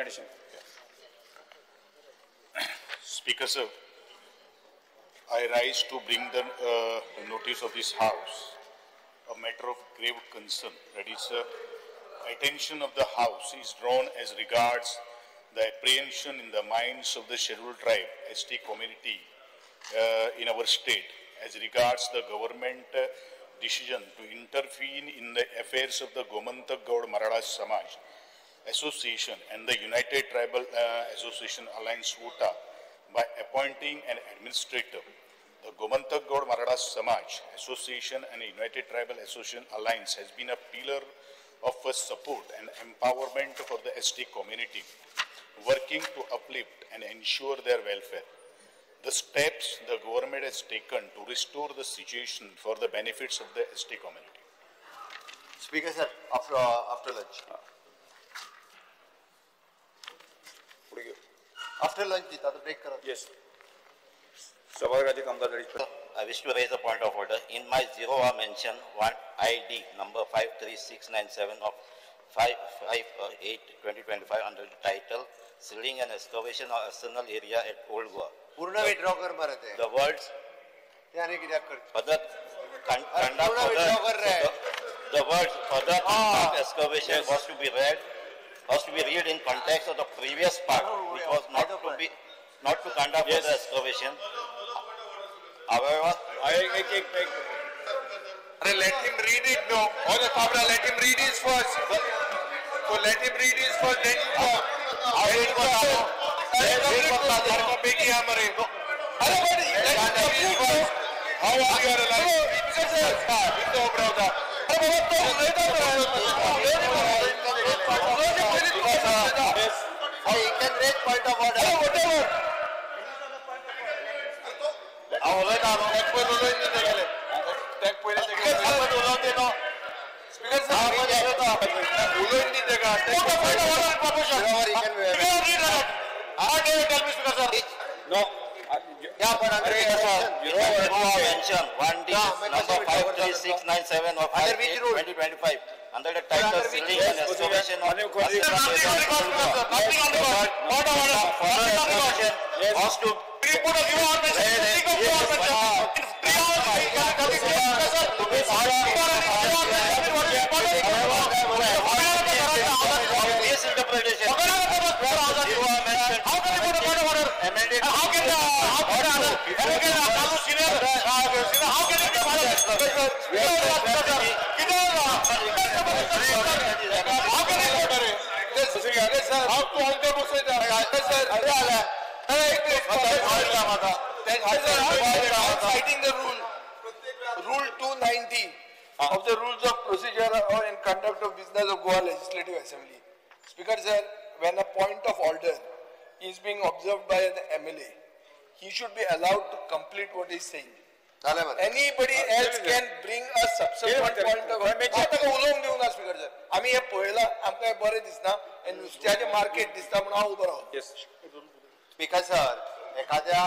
Ganesan. Speaker sir, I rise to bring the notice of this House a matter of grave concern. That is, attention of the House is drawn as regards the apprehension in the minds of the scheduled tribe ST community in our state as regards the government decision to intervene in the affairs of the Gomantak Gaud Maratha Samaj Association and the United Tribal Association Alliance UTA by appointing an administrator. The Gomantak Gaud Maratha Samaj Association and United Tribal Association Alliance has been a pillar of support and empowerment for the ST community, working to uplift and ensure their welfare. The steps the government has taken to restore the situation for the benefits of the ST community. Speaker sir, after lunch. After lunch, the break. Yes. I wish to raise a point of order. In my 0 hour mention, 1 ID number 53697 of 5/8/2025 under the title Sealing and Excavation of Arsenal Area at Old Goa. Purna withdraw kar mare te. The words further the words further excavation was to be read in context of the previous part, which was not to conduct further excavation. However, let him read it no. Oh, the Kabra, let him read his first. So let him read his first, then you talk. How are you alive? He can raise point of order. Whatever. No. Yeah, but under mention 1D number 53697 of 5/8/2025 under the title Sealing and Excavation of was to misinterpretation. How can you put a point of order? How can citing the rule, Rule 290 of the Rules of Procedure or in Conduct of Business of Goa Legislative Assembly. Speaker sir, when a point of order is being observed by an MLA, he should be allowed to complete what he is saying. Anybody else can bring a subsequent point of order. Speaker sir, आमी हे पळयला, आमकां बरें दिसना, नुस्त्याचें market दिसता म्हणून हांव उबो रावलो. स्पीकर सर, एखाद्या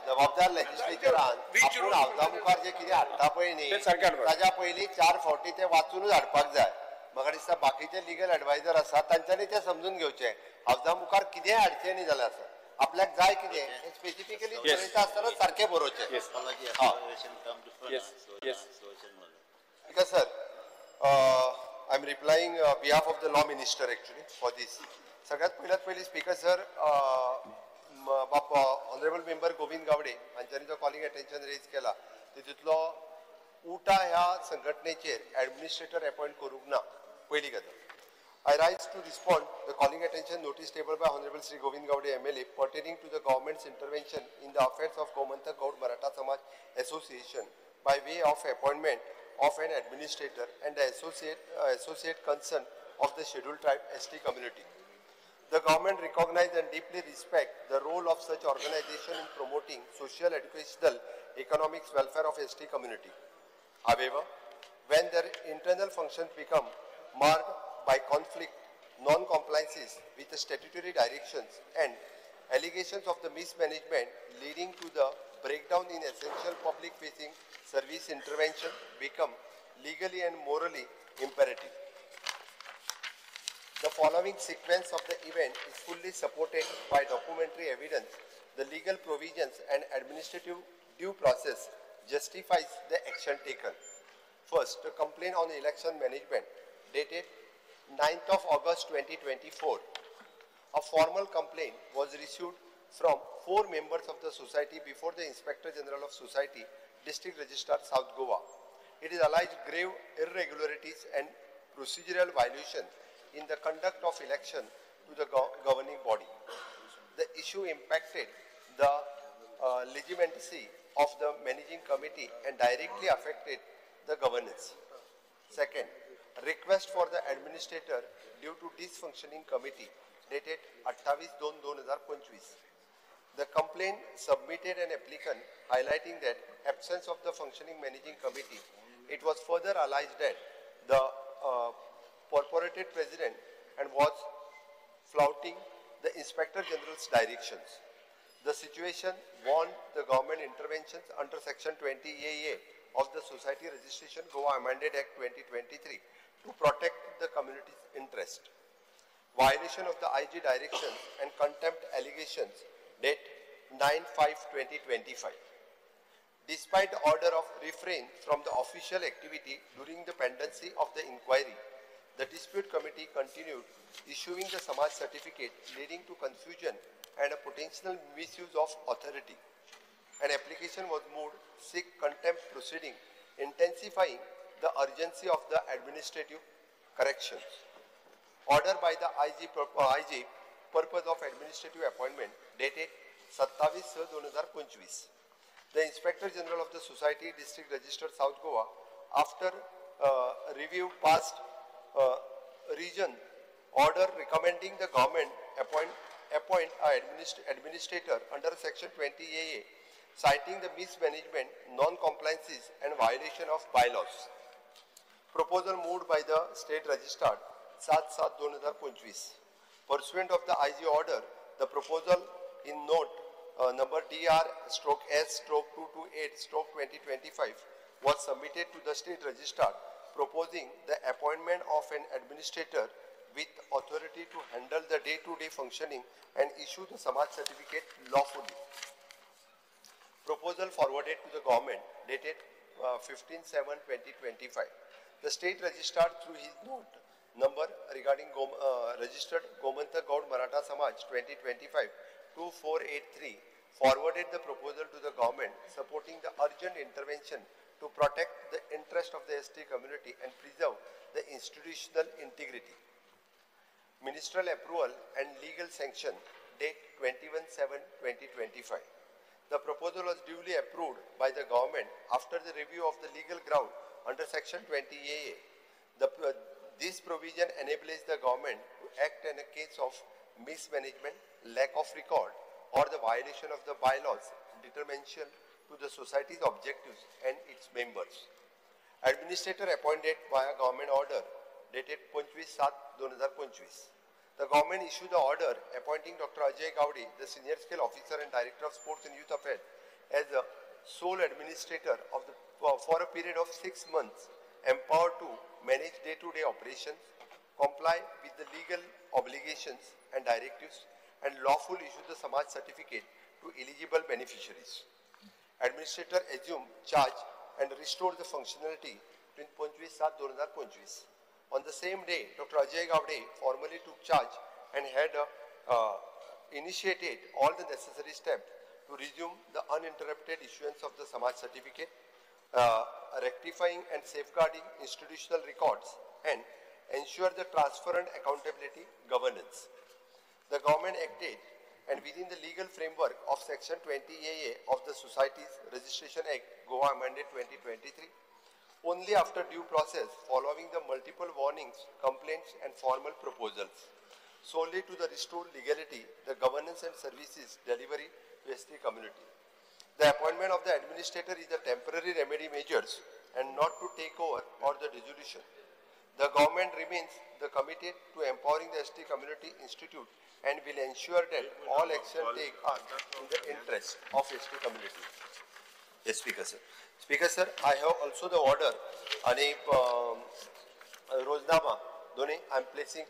जबाबदार लेजिस्लेचरान आपूण हावजा मुखार जे कितें हाडटा पळय न्ही, ताज्या पयलीं 4 फावटी ते वाचूनच हाडपाक जाय. म्हाका दिसता बाकीचे लिगल एडवायजर आसा तांच्यांनी ते समजून घेवचें. हावजा मुखार कितेंय हाडचें न्ही जाल्यार आसा आपल्याक जाय कितें हें स्पेसिफिकली बरयता आसतना सारकें बरोवचें. Speaker sir, I am replying behalf of the law minister actually for this. सगळ्यात पयल्यात पयलीं स्पीकर सर, बाप ऑनरेबल मेंबर गोविंद गावडे हांच्यांनी जो कॉलिंग अटेन्शन रेज केला तितूंतलो उटा ह्या संघटनेचेर एडमिनिस्ट्रेटर अपॉयंट करूंक ना, पयली गजाल. I rise to respond the calling attention notice tabled by Honorable Sri Govind Gawde MLA pertaining to the government's intervention in the affairs of Gomantak Gaud Maratha Samaj Association by way of appointment of an administrator and the associate concern of the scheduled tribe ST community. The government recognizes and deeply respects the role of such organization in promoting social, educational, economic welfare of ST community. However, when their internal functions become marred by conflict, non-compliances with the statutory directions and allegations of the mismanagement leading to the breakdown in essential public-facing service intervention become legally and morally imperative. The following sequence of the event is fully supported by documentary evidence. The legal provisions and administrative due process justifies the action taken. First, the complaint on election management dated 9th of August 2024. A formal complaint was received from 4 members of the society before the Inspector General of Society, District Registrar, South Goa. It is alleged grave irregularities and procedural violations in the conduct of election to the governing body. The issue impacted the legitimacy of the managing committee and directly affected the governance. Second, request for the administrator due to dysfunctioning committee dated 28/2/2025. The complaint submitted an applicant highlighting that absence of the functioning managing committee. It was further alleged that the purported president and was flouting the Inspector General's directions. The situation warned the government interventions under Section 20AA of the Society Registration Goa Amended Act 2023 to protect the community's interest. Violation of the IG directions and contempt allegations date 9/5/2025. Despite the order of refrain from the official activity during the pendency of the inquiry, the dispute committee continued issuing the Samaj certificate, leading to confusion and a potential misuse of authority. An application was moved seek contempt proceeding, intensifying the urgency of the administrative corrections. Order by the IG, purpose of administrative appointment dated 27/6/2025. The Inspector General of the Society, District Register, South Goa, after review passed region order recommending the government appoint an administrator under Section 20AA, citing the mismanagement, non-compliances and violation of bylaws. Proposal moved by the State Registrar 7/7/2025. Pursuant of the IG order, the proposal in note number DR/S/228/2025 was submitted to the State Registrar, proposing the appointment of an administrator with authority to handle the day-to-day functioning and issue the Samaj certificate lawfully. Proposal forwarded to the government dated 15/7/2025. The State Registrar, through his note number regarding registered Gomantak Gaud Maratha Samaj 2025-2483, forwarded the proposal to the government supporting the urgent intervention to protect the interest of the ST community and preserve the institutional integrity. Ministerial approval and legal sanction date 21/7/2025. The proposal was duly approved by the government after the review of the legal ground under Section 20AA. This provision enables the government to act in a case of mismanagement, lack of record, or the violation of the bylaws detrimental to the society's objectives and its members. Administrator appointed via government order dated 25/7/2025. The government issued the order appointing Dr. Ajay Gawde, the senior scale officer and director of sports and youth affairs, as the sole administrator of the, for a period of 6 months, empowered to manage day-to-day operations, comply with the legal obligations and directives, and lawfully issue the Samaj certificate to eligible beneficiaries. Administrator assumed charge and restored the functionality in 25/7/2025. On the same day, Dr. Ajay Gawde formally took charge and had initiated all the necessary steps to resume the uninterrupted issuance of the Samaj certificate, rectifying and safeguarding institutional records, and ensure the transparent accountability governance. The government acted and within the legal framework of Section 20AA of the Societies Registration Act, Goa Amended 2023, only after due process following the multiple warnings, complaints and formal proposals, solely to the restore legality, the governance and services delivery to ST community. The appointment of the administrator is a temporary remedy measures and not to take over or the dissolution. The government remains the committed to empowering the ST community institute and will ensure that all action taken are in the interest of ST community. Yes, Speaker sir. Speaker sir, I have also the order and a Roznama दोन्ही I am placing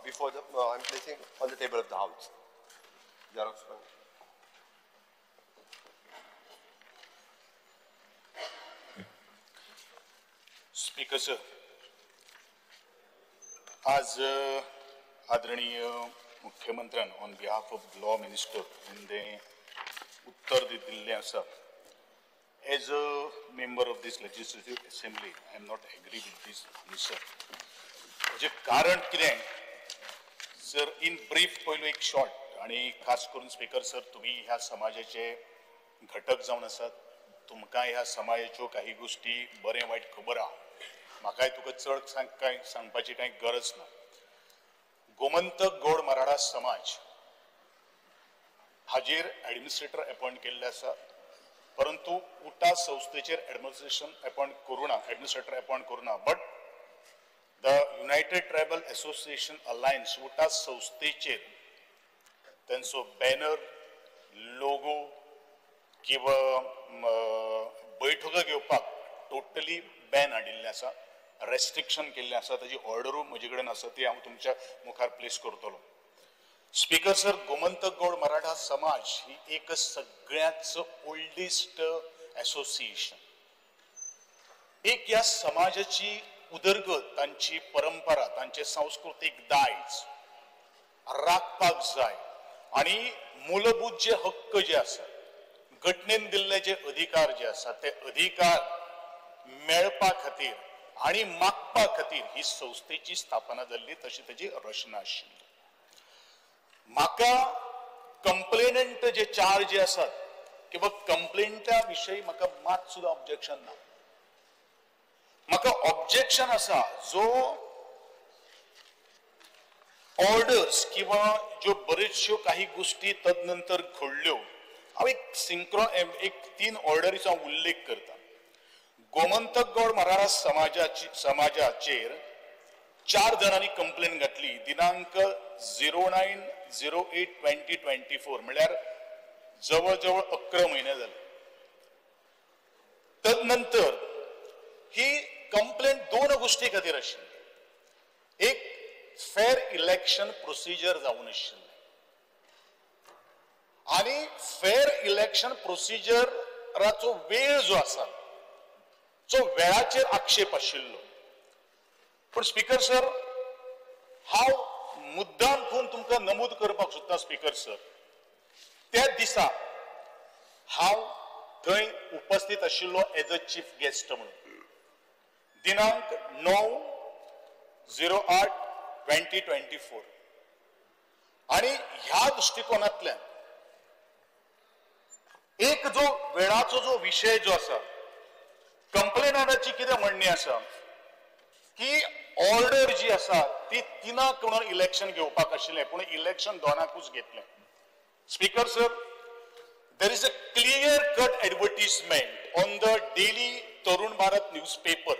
before the I am placing on the table of the house. Xerox. Speaker sir, आज आदरणीय मुख्यमंत्र्यान on behalf of law minister ते उत्तर दिल्लें आसा. As a member of this legislative assembly I am not agree with this answer. म्हणजे कारण कितें सर, इन ब्रीफ पयलू एक शॉर्ट, आनी खास करून स्पीकर सर तुमी ह्या समाजाचे घटक जावन आसात, तुमकां ह्या समाजाच्यो काही गोश्टी बरें वायट खबर आहा, म्हाकाय तुका चड कांय सांगपाची कांय गरज ना. गोमंतक गौड मराठा समाज हाजेर एडमिनिस्ट्रेटर अपॉयंट केल्ले आसा, परंतु उटा संस्थेचेर एडमिनिस्ट्रेशन अपॉयंट करूं ना, एडमिनिस्ट्रेटर अपॉयंट करूं ना. But the United Tribal Association Alliance UTA संस्थेचेर तेंचो बॅनर, लोगो किंवा बैठको घेवपाक टोटली बॅन हाडिल्लें आसा, रेस्ट्रिक्शन केल्लें आसा. ताजी ऑर्डरूय म्हजे कडेन आसा, ती हांव तुमच्या मुखार प्लेस करतलो. स्पीकर सर, गोमंतक गौड मराठा समाज ही एक सगळ्याच ओल्डेस्ट एसोसिएशन. एक ह्या समाजाची उदरगत, तांची परंपरा, तांचे सांस्कृतीक दायज राखपाक जाय आनी मूलभूत जे हक्क जे आसा, घटनेन दिल्ले जे अधिकार जे आसा ते अधिकार मेळपा खातीर आनी मागपा खातीर ही संस्थेची स्थापना जाल्ली, तशी ताजी रचना आशिल्ली. म्हाका कंप्लेनंट जे चार जे आसात किंवा कंप्लेंटा विशयी म्हाका मात सुद्दां ऑब्जेक्शन ना. म्हाका ऑब्जेक्शन आसा जो ऑर्डर्स किंवा ज्यो बऱ्योचश्यो काही गोश्टी तदनंतर घडल्यो. हांव एक सिंक्रो एक 3 ऑर्डरीचो हांव उल्लेख करता. गोमंतक गौड मराठा समाजाचेर 4 जाणांनी कंप्लेन घातली दिनांक 09/08/2024, म्हळ्यार जवळ जवळ 11 म्हयने जाले. तदनंतर ही कंप्लेन 2 गोश्टी खातीर आशिल्ली. एक, फेर इलेक्शन प्रोसिजर जावन आशिल्लें आनी फेर इलेक्शन प्रोसिजराचो वेळ जो आसा जो वेळाचेर आक्षेप आशिल्लो. पूण स्पीकर सर, हांव मुद्दाम खून तुमकां नमूद करपाक सोदता स्पीकर सर, त्या दिसा हांव थंय उपस्थित आशिल्लो एज अ चीफ गेस्ट म्हणून. दिनांक 9/08/2024. आनी ह्या दृश्टिकोनांतल्यान एक जो वेळाचो जो विशय जो आसा, कंप्लेनंटाची कितें म्हणणी आसा की ऑर्डर जी आसा ती 3 म्हणून इलेक्शन घेवपाक आशिल्लें, पूण इलेक्शन 2 घेतलें. Speaker sir, there is a clear cut advertisement on the daily Tarun Bharat newspaper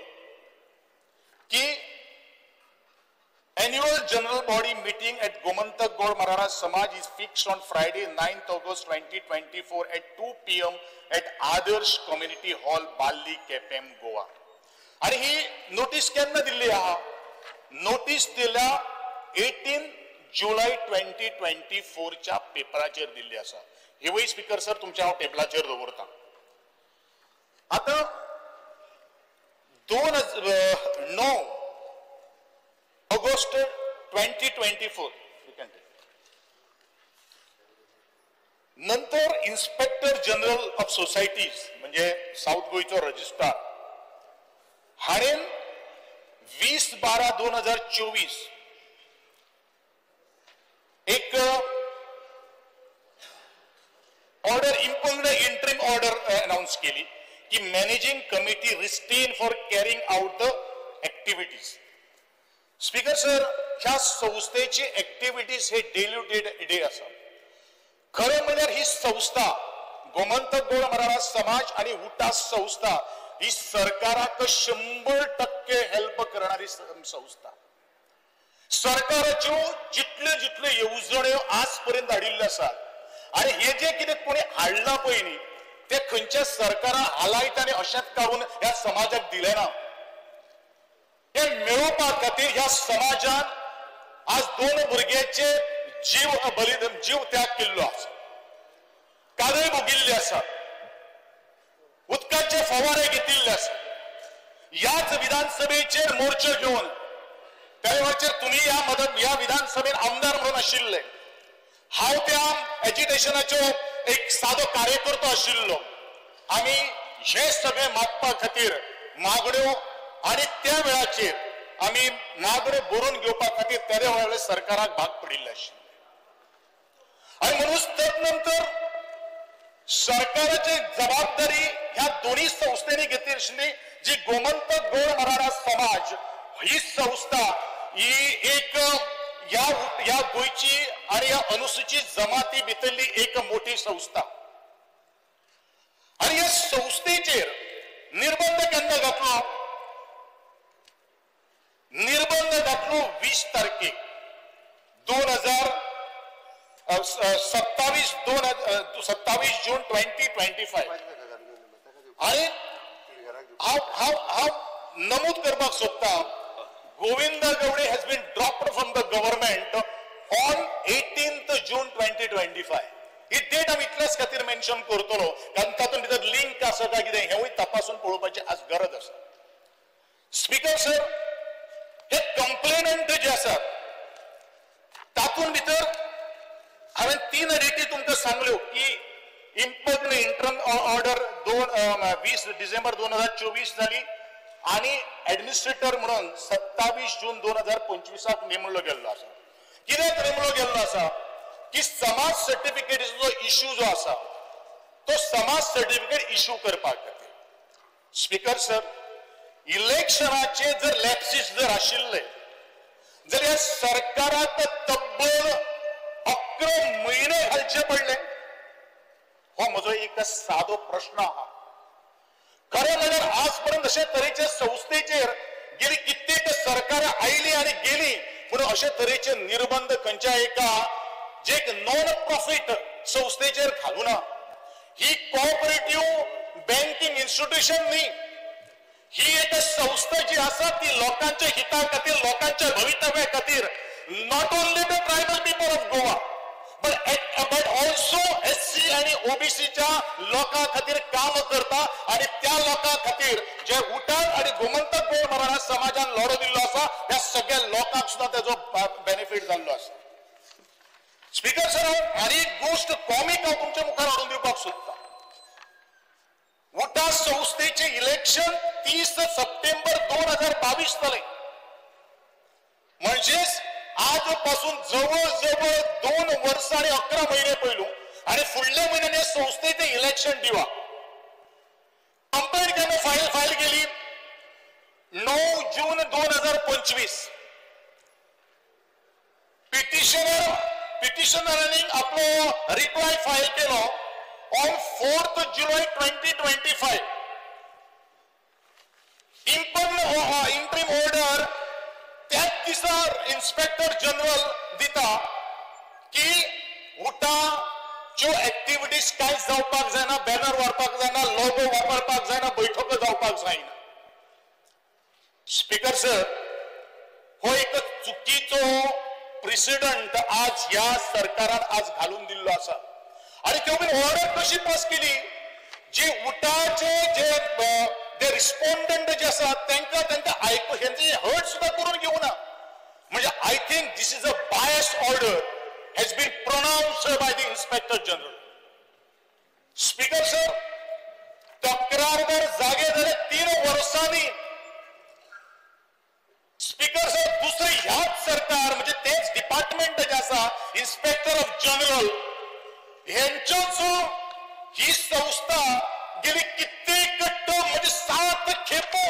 की annual general body meeting at Gomantak Gaud Maratha Samaj is fixed on Friday 9th August 2024 at 2 PM at Adarsh Community Hall, Balli, Quepem, Goa. आणि ही notice केन्ना दिल्ली आहा? Notice दिल्या 18 जुलय 2024 च्या पेपराचेर दिल्ली आसा. हिवूय speaker sir तुमच्या हांव टेबलाचेर दवरता. आतां 9 ऑगस्ट 2024 नंतर इन्स्पेक्टर जनरल ऑफ सोसायटीज म्हणजे साऊथ गोयचो रजिस्ट्रार हाणें 20/12/2024 एक order, impugned interim order announce केली की managing committee restrain for carrying out the activities. Speaker sir, ह्या संस्थेची ऍक्टिव्हिटीज हे डेली डे आसा. खरें म्हणल्यार ही संस्था गोमंतक गौड मराठा समाज आणि उटा संस्था ही सरकाराक 100% हेल्प करणारी संस्था. सरकाराच्यो जितल्यो जितल्यो येवजण्यो आजपर्यंत हाडिल्ल्यो आसात आणि हे जे कितें कोणी हाडलां पळय न्ही ते खंयच्या सरकारान हालायत आनी अशेंच काडून ह्या समाजाक दिलें ना. हे मेळोवपा खातीर ह्या समाजान आज 2 भुरग्याचे जीव बलिदान, जीव त्याग केल्लो आसा, कादय भोगिल्ले आसा, उदकाचे फवारे घेतिल्ले आसा. ह्याच विधानसभेचेर मोर्चो घेवन त्या वेळाचेर तुमी ह्या मदत ह्या विधानसभेन आमदार म्हणून आशिल्ले, हांव त्या एजिटेशनाचो एक सादो कार्यकर्तो आशिल्लो. आमी हे सगळे मागपा खातीर मागण्यो आनी त्या वेळाचेर आमी मागण्यो बरोवन घेवपा खातीर त्या वेळार सरकाराक भाग पडिल्ले आशिल्ले. आनी म्हणून तदनंतर सरकाराची जबाबदारी ह्या दोन्ही संस्थेनी घेतली आशिल्ली, जी गोमंतक गोड मराठा समाज ही संस्था ही एक ह्या गोंयची आनी ह्या अनुसूचित जमाती भितरली एक मोठी संस्था. आनी ह्या संस्थेचेर निर्बंध केन्ना घातलो? निर्बंध घातलो 20 तारखेक 27 जून 2025. आनी हांव हांव नमूद करपाक सोदता, Govinda Gaude has been dropped from the government on 18th June 2025. He date आमी इतल्याच खातीर मेन्शन करतलो कारण तातूंत भितर लिंक आसा काय कितें हेंवूय तपासून पळोवपाची आज गरज आसा. स्पीकर सर, हे कंप्लेनंट जे आसात तातूंत भितर हांवें 3 डेटी तुमकां सांगल्यो की इम्पग्न इंटरम ऑर्डर 20 डिसेंबर 2024 जाली आनी एडमिनिस्ट्रेटर म्हणून 27 जून 2025 नेमलो गेल्लो आसा. कित्याक नेमलो गेल्लो आसा की समाज सर्टिफिकेटीचो इश्यू जो आसा तो समाज सर्टिफिकेट इश्यू करपाक खातीर. स्पीकर सर, इलेक्शनाचे जर लॅप्सीस जर आशिल्ले जाल्यार सरकाराक तब्बल 11 म्हयने घालचे पडले. हो म्हजो एक सादो प्रश्न आहा. खरें म्हणल्यार आजपर्यंत अशे तरेचे संस्थेचेर गेली कित्येक सरकारां आयली आनी गेली, पूण अशे तरेचे निर्बंध खंयच्या एका जे एक नॉन प्रॉफिट संस्थेचेर घालूना. ही कोऑपरेटिव्ह बँकिंग इन्स्टिट्यूशन न्ही, ही एक संस्था जी आसा ती लोकांच्या हिता खातीर, लोकांच्या भवितव्या खातीर, not only the tribal people of Goa but also SC आणि ओबीसीच्या लोकां खातीर काम करता आणि त्या लोकां खातीर जे उटान आणि गोमंतक गोड मराठा समाजान लढो दिल्लो आसा त्या सगळ्या लोकांक सुद्धा त्याचो बेनिफीट जाल्लो आसा. स्पीकर सर, आनी एक गोष्ट कॉमीक हांव तुमच्या मुखार हाडून दिवपाक सोदता. उटा संस्थेचे इलेक्शन 30 सप्टेंबर 2022 जालें, म्हणजेच आजपासून जवळ जवळ 2 वर्सां आनी 11 म्हयने पयलू आनी फुडल्या म्हयन्यान संस्थेचे इलेक्शन दिवा. कंप्लेंट केन्ना फायल केली? 9 जून 2025. पिटिशनरांनी आपलो रिप्लाय फायल केलो ऑन 4 जुलय 2025. इंट्रीम ऑर्डर त्याच दिसा इन्स्पेक्टर जनरल दिता की उटाच्यो एक्टिविटीज कांयच जावपाक जायना, बॅनर व्हरपाक जायना, लोगो वापरपाक जायना, बैठको जावपाक जायना. स्पीकर सर, हो एक चुकीचो प्रेसिडेंट आज ह्या सरकारान आज घालून दिल्लो आसा. आनी त्यो बीन ऑर्डर कशी पास केली? जी उटाचे जे रिस्पॉन्डंट जे आसा तांकां तांकां आयकू हेंचे हर्ट सुद्दां करून घेवना. म्हणजे I think this is a bias order has been pronounced by the inspector general. Speaker sir, तक्रारदार जागे जाले 3 वर्सांनी. स्पीकर सर, दुसरे ह्याच सरकार म्हणजे तेच डिपार्टमेंट जे आसा इन्स्पेक्टर ऑफ जनरल हेंच्योच ही संस्था गेली कित्येक टर्म म्हणजे 7 खेपो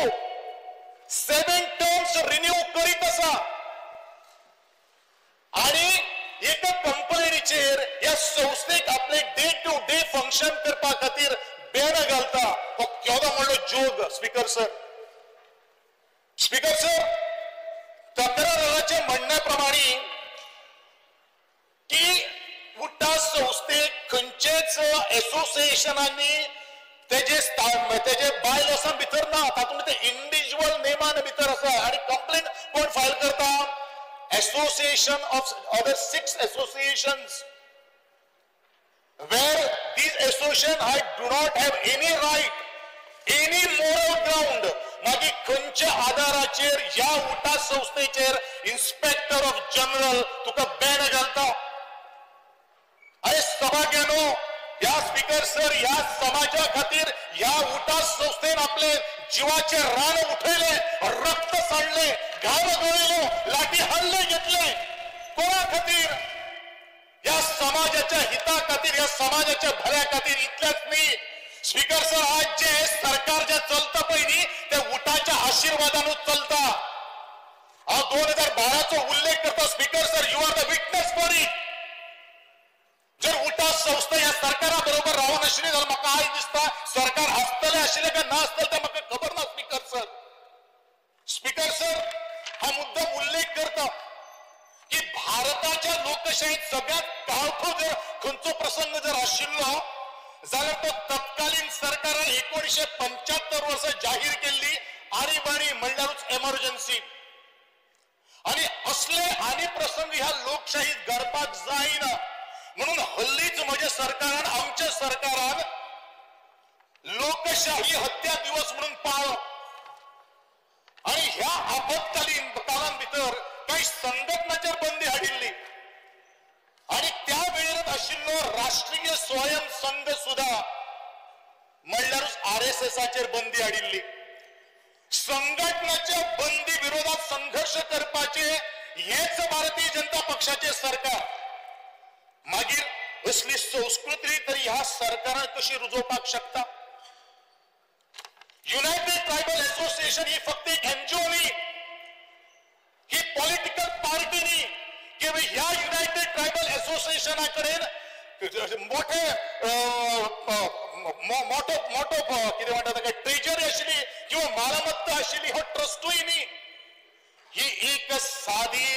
7 टर्म्स रिन्यू करीत आसा आनी एका कंपनीचेर ह्या संस्थेक आपले डे टू डे फंक्शन करपा खातीर बॅन घालता. हो केदो व्हडलो जोग स्पीकर सर. स्पीकर सर, तक्रारदाराच्या म्हणण्या प्रमाणे की उटा संस्थेक खंयचेच एसोसिएशनांनी तेजे तेजे बायलॉसान भितर ना, तातूंत ते इंडिव्हिज्युअल नेमान भितर आसा. आनी कंप्लेन कोण फायल करता? Association of other 6 associations, where these association I do not have any right, any moral ground. मागीर खंयच्या आधाराचेर ह्या उटा संस्थेचेर इन्स्पेक्टर ऑफ जनरल तुका बॅन घालता? अरे सभाग्यानो, ह्या स्पीकर सर, ह्या समाजा खातीर ह्या उटा संस्थेन आपले जिवाचे रान उठयले, रक्त सांडले, घाम गळयलो, लाठी हल्ले घेतले. कोणा खातीर? ह्या समाजाच्या हिता खातीर, ह्या समाजाच्या भल्या खातीर. इतलेंच न्ही स्पीकर सर, आज जे सरकार जे चलता पळय न्ही ते उटाच्या आशिर्वादानूच चलता. हांव 2012चो उल्लेख करता speaker sir, you are the witness for it. जर उटा संस्था ह्या सरकारा बरोबर रावून आशिल्ली जाल्यार म्हाका आयज दिसता सरकार आसतलें आशिल्लें काय ना आसतलें तें म्हाका खबर ना स्पीकर सर. स्पीकर सर, हा मुद्दाम उल्लेख करता की भारताच्या लोकशाहीत सगळ्यात काळखो जर खंयचो प्रसंग जर आशिल्लो जाल्यार तो तत्कालीन सरकारान 1975 वर्सा जाहीर केल्ली आणीबाणी म्हणल्यारूच एमर्जन्सी. आणि असले आनी प्रसंग ह्या लोकशाहीत घडपाक जायना म्हणून हल्लीच म्हज्या सरकारान, आमच्या सरकारान लोकशाही हत्या दिवस म्हणून पाळलो. आणि ह्या आपत्कालीन काळान भितर काही संघटनाचेर बंदी हाडिल्ली आणि त्या वेळेर आशिल्लो राष्ट्रीय स्वयं संघ सुद्धा म्हणल्यारूच आरएसएसाचेर बंदी हाडिल्ली. संघटनाच्या बंदी विरोधात संघर्ष करपाचे हेच भारतीय जनता पक्षाचे सरकार. मागीर असली संस्कृती तरी ह्या सरकारान कशी रुजोवपाक शकता? युनायटेड ट्रायबल असोसिएशन ही फक्त एक एनजीओ न्ही, ही पॉलिटिकल पार्टी न्ही की ह्या युनायटेड ट्रायबल असोसिएशना कडेन मोठे मोठो मोठो कितें म्हणटा ताका ट्रेजरी आशिल्ली किंवा मालमत्ता आशिल्ली, हो ट्रस्टूय न्ही. ही एक सादी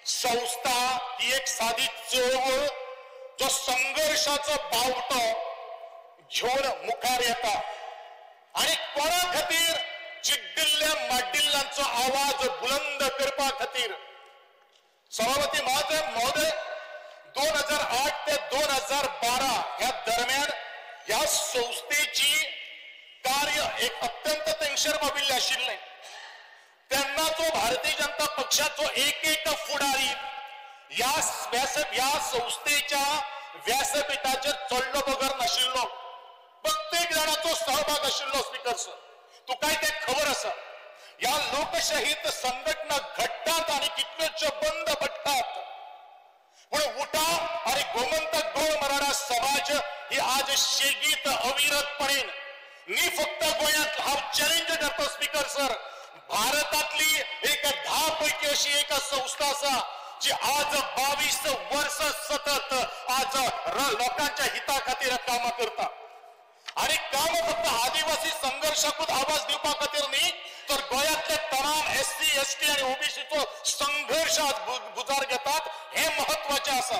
संस्था, ही एक सादी चळवळ जो संघर्षाचो बावटो घेवन मुखार येता आणि कोणा खातीर? चिड्डिल्ल्या माड्डिल्ल्यांचो आवाज बुलंद करपा खातीर. सभापती महोदय, महोदय 2008 ते 2012 ह्या दरम्यान ह्या संस्थेची कार्य एक अत्यंत तेंगशेर पाविल्लें आशिल्लें. तेन्नाचो भारतीय जनता पक्षाचो एक एक फुडारी ह्या संस्थेच्या व्यासपीठाचेर चडलो बगर नाशिल्लो. प्रत्येक जाणाचो सहभाग आशिल्लो स्पीकर सर, तुकाय तें खबर आसा. ह्या लोकशाहीत संघटना घडटात आनी कितल्योश्यो बंद पडटात, पूण उटा आनी गोमंतक गोंय मराठा समाज ही आज शेगीत अविरतपणेन न्ही फक्त गोंयांत, हांव चॅलेंज करता स्पीकर सर, भारतातली एक 10 पैकी अशी एक संस्था आसा जी आज 22 वर्स सतत आज लोकांच्या हिता खातीर कामां करता. आणि काम फक्त आदिवासी संघर्षाकूच आवाज दिवपा खातीर न्ही, तर गोंयांतले तमाम एससी एसटी आणि ओबीसीचो संघर्ष आज भुजार घेतात, हे महत्वाचे आसा.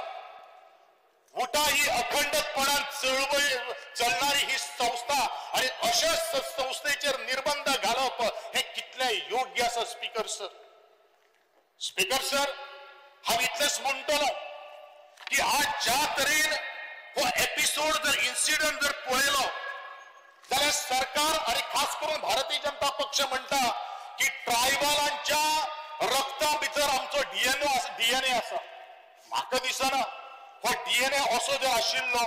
उटा ही अखंडपणान चळवळ चलणारी ही संस्था आणि अशा संस्थेचेर निर्बंध घालप हे कितले योग्य आसा स्पीकर सर. स्पीकर सर, हांव इतलेंच म्हणटलो की आज ज्या तरेन हो एपिसोड जर इन्सिडंट जर पळयलो जाल्यार सरकार आणि खास करून भारतीय जनता पक्ष म्हणटा की ट्रायबलांच्या रक्ता भितर आमचो डीएनए आसा. म्हाका दिसना हो डीएनए असो जर आशिल्लो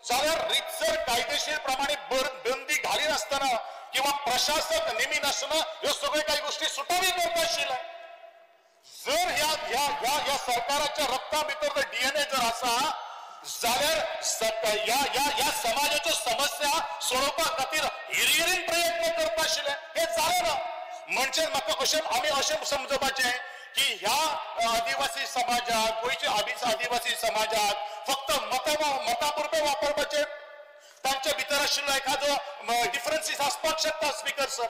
जाल्यार रितसर कायदेशीर प्रमाणे बंदी घालिनासतना किंवा प्रशासक नेमी नासतना ह्यो सगळ्यो काही गोष्टी सुटावी करता आशिल्ले. जर ह्या ह्या ह्या ह्या सरकाराच्या रक्ता भितर जर डीएनए जर आसा जाल्यार ह्या ह्या ह्या समाजाच्यो समस्या सोडोवपा खातीर हिरहिरीन प्रयत्न करता आशिल्ले, हे जालें ना. म्हणजे म्हाका अशें आमी अशें समजपाचें की ह्या आदिवासी समाजाक, गोंयच्या आदिवासी समाजाक फक्त मतां पुरतें वापरपाचें, तांच्या भितर आशिल्लो एखादो डिफरन्सीस आसपाक शकता स्पीकर सर.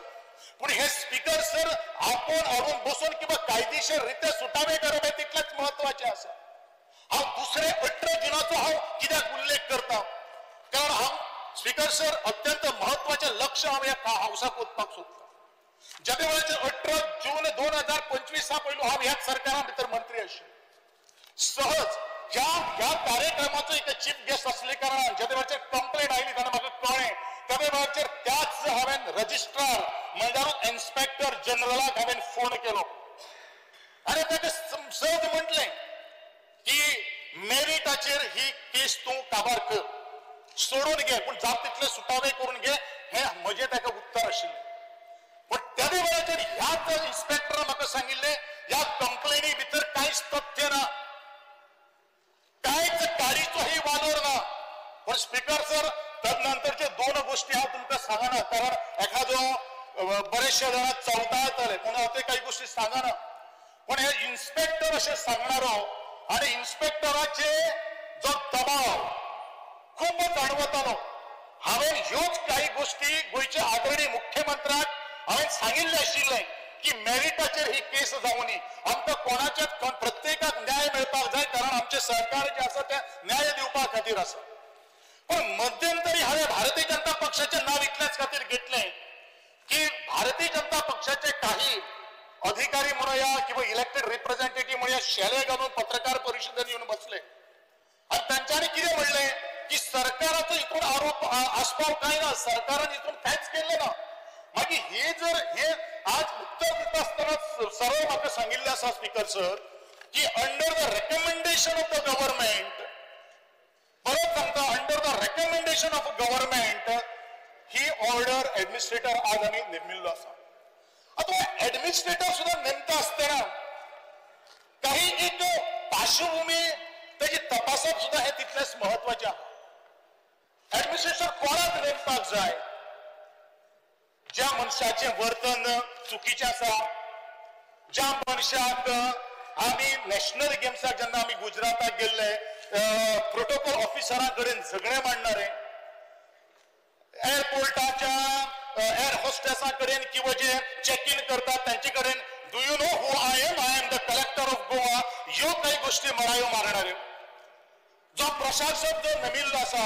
पूण हे स्पीकर सर आपोवन हाडून बसून किंवा कायदेशीर रित्या सुटावे करप हें तितलेंच महत्वाचें आसा. हांव दुसरे 18 जुनाचो हांव कित्याक उल्लेख करता, कारण हांव स्पीकर सर, अत्यंत महत्वाचें लक्ष हांव ह्या हावसाक वचपाक सोदता. ज्या वेळाचेर 18 जून 2025 पयलू हांव ह्याच सरकारा भितर मंत्री आशिल्लो. सहज ह्या ह्या कार्यक्रमाचो एक चीफ गेस्ट असले कारणान ज्या वेळाचेर कंप्लेंट आयली तेन्ना म्हाका कळ्ळें. त्या वेळाचेर त्याच हांवें रजिस्ट्रार म्हणल्यार इन्स्पेक्टर जनरलाक हांवें फोन केलो आनी ताका सहज म्हटलें की मेरिटाचेर ही केस तूं काबार कर, सोडून घे, पूण जात तितले सुटावे करून घे, हें म्हजें ताका उत्तर आशिल्लें. पूण त्या वेळाचेर ह्याच इन्स्पेक्टरान म्हाका सांगिल्लें ह्या कंप्लेनी भितर कांयच तथ्य ना, कांयच काडीचोही वालोर ना. पण स्पीकर सर, तदनंतरच्यो दोन गोष्टी हांव तुमकां सांगना, कारण एखादो बरेचशे जाणां चवता येताले पूण हांव ते काही गोष्टी सांगना. पण हे इन्स्पेक्टर अशें सांगणारो आनी इन्स्पेक्टराचे जो दबाव खूब जाणवतालो. हांवें ह्योच काही गोष्टी गोंयच्या आदरणीय मुख्यमंत्र्याक हांवें सांगिल्लें आशिल्लें की मेरिटाचेर ही केस जावनी, आमकां कोणाच्याच प्रत्येकाक न्याय मेळपाक जाय, कारण आमचें सरकार जें आसा तें न्याय दिवपा खातीर आसा. पण मध्यंतरी हांवें भारतीय जनता पक्षाचें नांव इतल्याच खातीर घेतलें की भारतीय जनता पक्षाचे काही अधिकारी म्हणूया किंवा इलेक्टेड रिप्रेझेंटेटिव्ह म्हणूया शेले घालून पत्रकार परिषदेत येवन बसले आनी तांच्यांनी कितें म्हणलें की सरकाराचो हितून आरोप आस्पाव कांय ना, सरकारान हितून कांयच केल्लें ना. मागीर हे जर हे आज उत्तर दिता आसतना सरळ म्हाका सांगिल्लें आसा स्पीकर सर की under the recommendation of the government, परत सांगता, under the recommendation of government he order administrator आज आमी नेमिल्लो आसा. आतां एडमिनिस्ट्रेटर सुद्दां नेमता आसतना काही एक पार्श्वभूमी ताची तपासप सुद्दां हें तितलेंच म्हत्वाचें आसा. एडमिनिस्ट्रेटर कोणाक नेमपाक जाय? ज्या मनशाचें वर्तन चुकीचें आसा, ज्या मनशाक आमी नॅशनल गेम्साक जेन्ना आमी गुजराताक गेल्ले प्रोटोकॉल ऑफिसरा कडेन झगडें मांडणारे, एअरपोर्टाच्या एअर होस्टेसा कडेन किंवा जे चॅक इन करतात तांचे कडेन do you know who I am, I am the collector of Goa, ह्यो काही गोष्टी मरायो मारणाऱ्यो. जो प्रशासक जो नेमिल्लो आसा,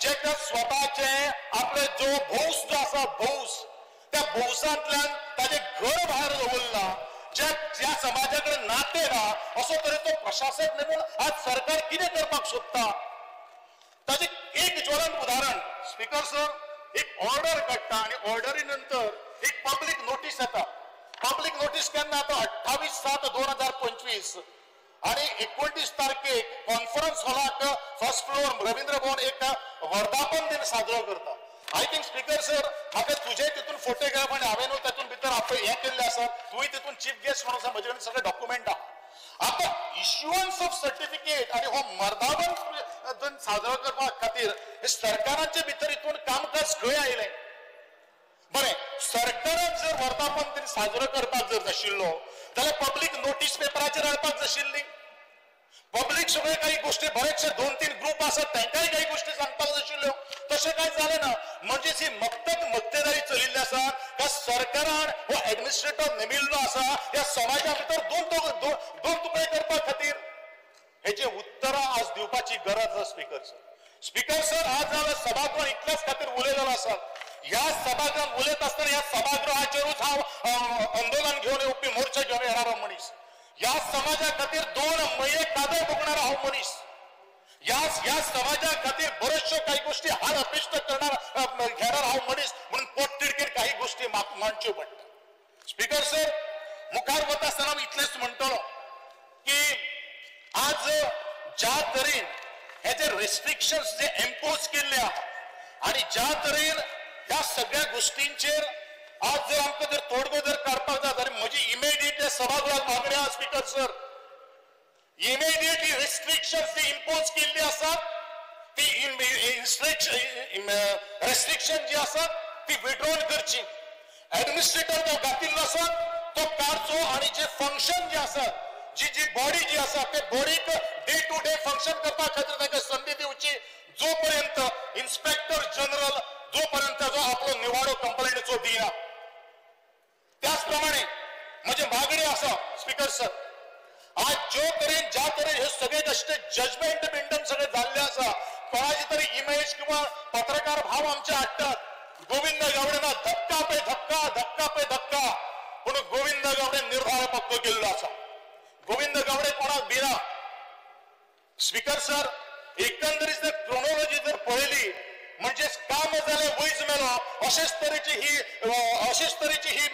जेका स्वताचे आपले जो भौस जो आसा भौस, त्या भौसांतल्यान ताजें घर भायर दवरलां, ज्या ज्या समाजा कडेन नातें ना, असो तरेचो प्रशासक नेमून आज सरकार कितें करपाक सोदता ताजें एक ज्वलंत उदाहरण स्पीकर सर, एक ऑर्डर काडटा आनी ऑर्डरी नंतर एक पब्लीक नोटीस येता. पब्लीक नोटीस केन्ना येता? 28/7/2025 आणि 29 तारखेक कॉन्फरन्स हॉलाक फर्स्ट फ्लोअर रवींद्र भवन एक वर्धापन दिन साजरो करता. I think speaker sir, म्हाका तुजे तितून फोटोग्राफ आनी हांवें तातूंत भितर आपले हें केल्लें आसा, तुवें तितून चीफ गेस्ट म्हणून आसा, म्हजे कडेन सगळे डॉक्युमेंट आहा. आतां इश्युअन्स ऑफ सर्टिफिकेट आनी हो मर्धापन दिन साजरो करपा खातीर सरकाराचे भितर हितून कामकाज खंय आयलें? बरें, सरकारान जर वर्धापन दिन साजरो करपाक जर नाशिल्लो जाल्यार पब्लीक नोटीस पेपराचेर हाडपाक जाशिल्ली. पब्लीक सगळे काही गोष्टी बरेचशे 2-3 ग्रुप आसात तांकांय काही गोष्टी सांगपाक जाशिल्ल्यो, तशें कांय जालें ना. म्हणजेच ही मक्तेदारी चलिल्ली आसा का सरकारान हो एडमिनिस्ट्रेटर नेमिल्लो आसा ह्या समाजा भितर दोन तुकडे करपा खातीर. हेजे उत्तरां आज दिवपाची गरज आसा स्पीकर सर. स्पीकर सर, आज जाल्यार सभागृह इतल्याच खातीर उलयलेलो आसा. ह्या सभागृहात उलयत आसतना ह्या सभागृहाचेरूच हांव आंदोलन घेवन येवपी, मोर्चा घेवन येणारो मनीस, ह्या समाजा खातीर 2 म्हयने कादर भोगणारो हांव मनीस, ह्या समाजा खातीर बऱ्याचश्यो काही गोष्टी हाल अपेश्ट करणार घेणार हांव मनीस, म्हणून पोटतिडकीर काही गोष्टी मांडच्यो पडटा. स्पीकर सर, मुखार वता आसतना हांव इतलेंच म्हणटलो की आज ज्या तरेन हे जे रेस्ट्रिक्शन्स जे इम्पोज केल्ले आहा आनी ज्या तरेन ह्या सगळ्या गोष्टींचेर आज जर आमकां जर तोडगो जर काडपाक जाय जाल्यार म्हजी इमिडिएटली सभागृहात मागणी आहा स्पीकर सर, इमिडिएटली रेस्ट्रिक्शन्स जी इम्पोज केल्ली आसात ती रेस्ट्रिक्शन जी आसात ती विड्रॉल करची. एडमिनिस्ट्रेटर जो घातिल्लो आसा तो काडचो आनी जे फंक्शन जे आसा, जी जी बॉडी जी आसा ते बॉडीक डे टू डे फंक्शन करपा खातीर तांकां संदी दिवची, जोपर्यंत इन्स्पेक्टर जनरल जोपर्यंत जो आपलो निवाडो कंप्लेनीचो दिना. त्याच प्रमाणे म्हजी मागणी आसा स्पीकर सर, आज ज्यो तरेन ज्या तरेन हे सगळे कशे जजमेंट बिंडम सगळे जाल्ले आसा कोणाची तरी इमेज किंवा पत्रकार भाव आमचे हाडटात. गोविंद गावडेना धक्का पे धक्का, धक्का पे धक्का, पूण गोविंद गावडे निर्धार पक्को केल्लो आसा. गोविंद गावडे कोणाक भिना. स्पीकर सर, एकंदरीत जर क्रोनॉलॉजी जर पळयली म्हणजे काम जालें वयच मेलो अशेच तरेची ही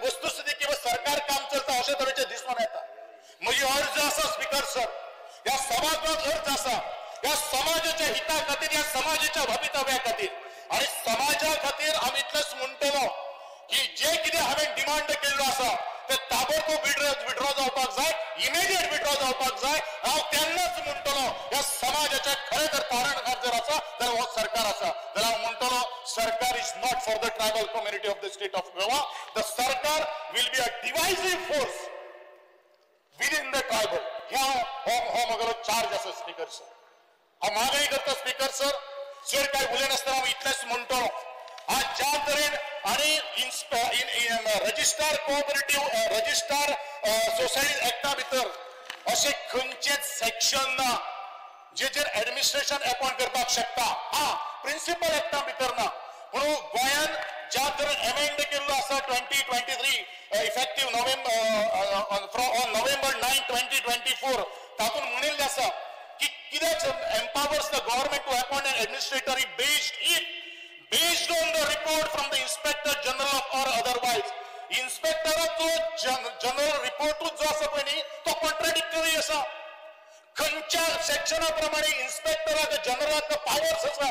वस्तुस्थिती किंवा सरकार काम चलता अशे तरेचे दिसून येता. म्हजी अर्ज आसा स्पीकर सर, ह्या सभागृहात अर्ज आसा, ह्या समाजाच्या हिता खातीर, ह्या समाजाच्या भवितव्या खातीर आनी समाजा खातीर आमी इतलेंच म्हणटलो की जे कितें हांवें डिमांड केल्लो आसा ते ताबडतोब विड्रॉ जावपाक जाय, इमिडिएट विड्रॉ जावपाक जाय. हांव तेन्नाच म्हणटलो ह्या समाजाचे खरें जर तारणहार जर आसा जाल्यार हो सरकार आसा, जाल्यार हांव म्हणटलो सरकार is not for the tribal community of the state of Goa. The sarkar will be a divisive force within the tribal. ह्या हो म्हगेलो चार्ज आसा स्पीकर सर. हांव मागणी करता स्पीकर सर, चड काय उलयनासतना हांव इतलेंच म्हणटलो, आज ज्या तरेन आनी रजिस्ट्रार कोऑपरेटिव्ह रजिस्ट्रार सोसायटी एक्टा भितर अशें खंयचेच सेक्शन ना जेचेर एडमिनिस्ट्रेशन अपॉइंट करपाक शकता. हा, प्रिन्सिपल एक्टा भितर ना, म्हणून गोंयान ज्या तरेन एमेंड केल्लो आसा 2023 इफेक्टीव ऑन नोव्हेंबर 9, 2024 तातूंत म्हणिल्लें आसा की कित्याक empowers the government to appoint an administrator based on the report from the inspector general of or otherwise. इन्स्पेक्टराचो general रिपोर्टूच जो आसा पळय न्ही तो कॉन्ट्राडिक्टरी आसा. खंयच्या सेक्शना प्रमाणे इन्स्पेक्टराक जनरलाक पावर्स आसा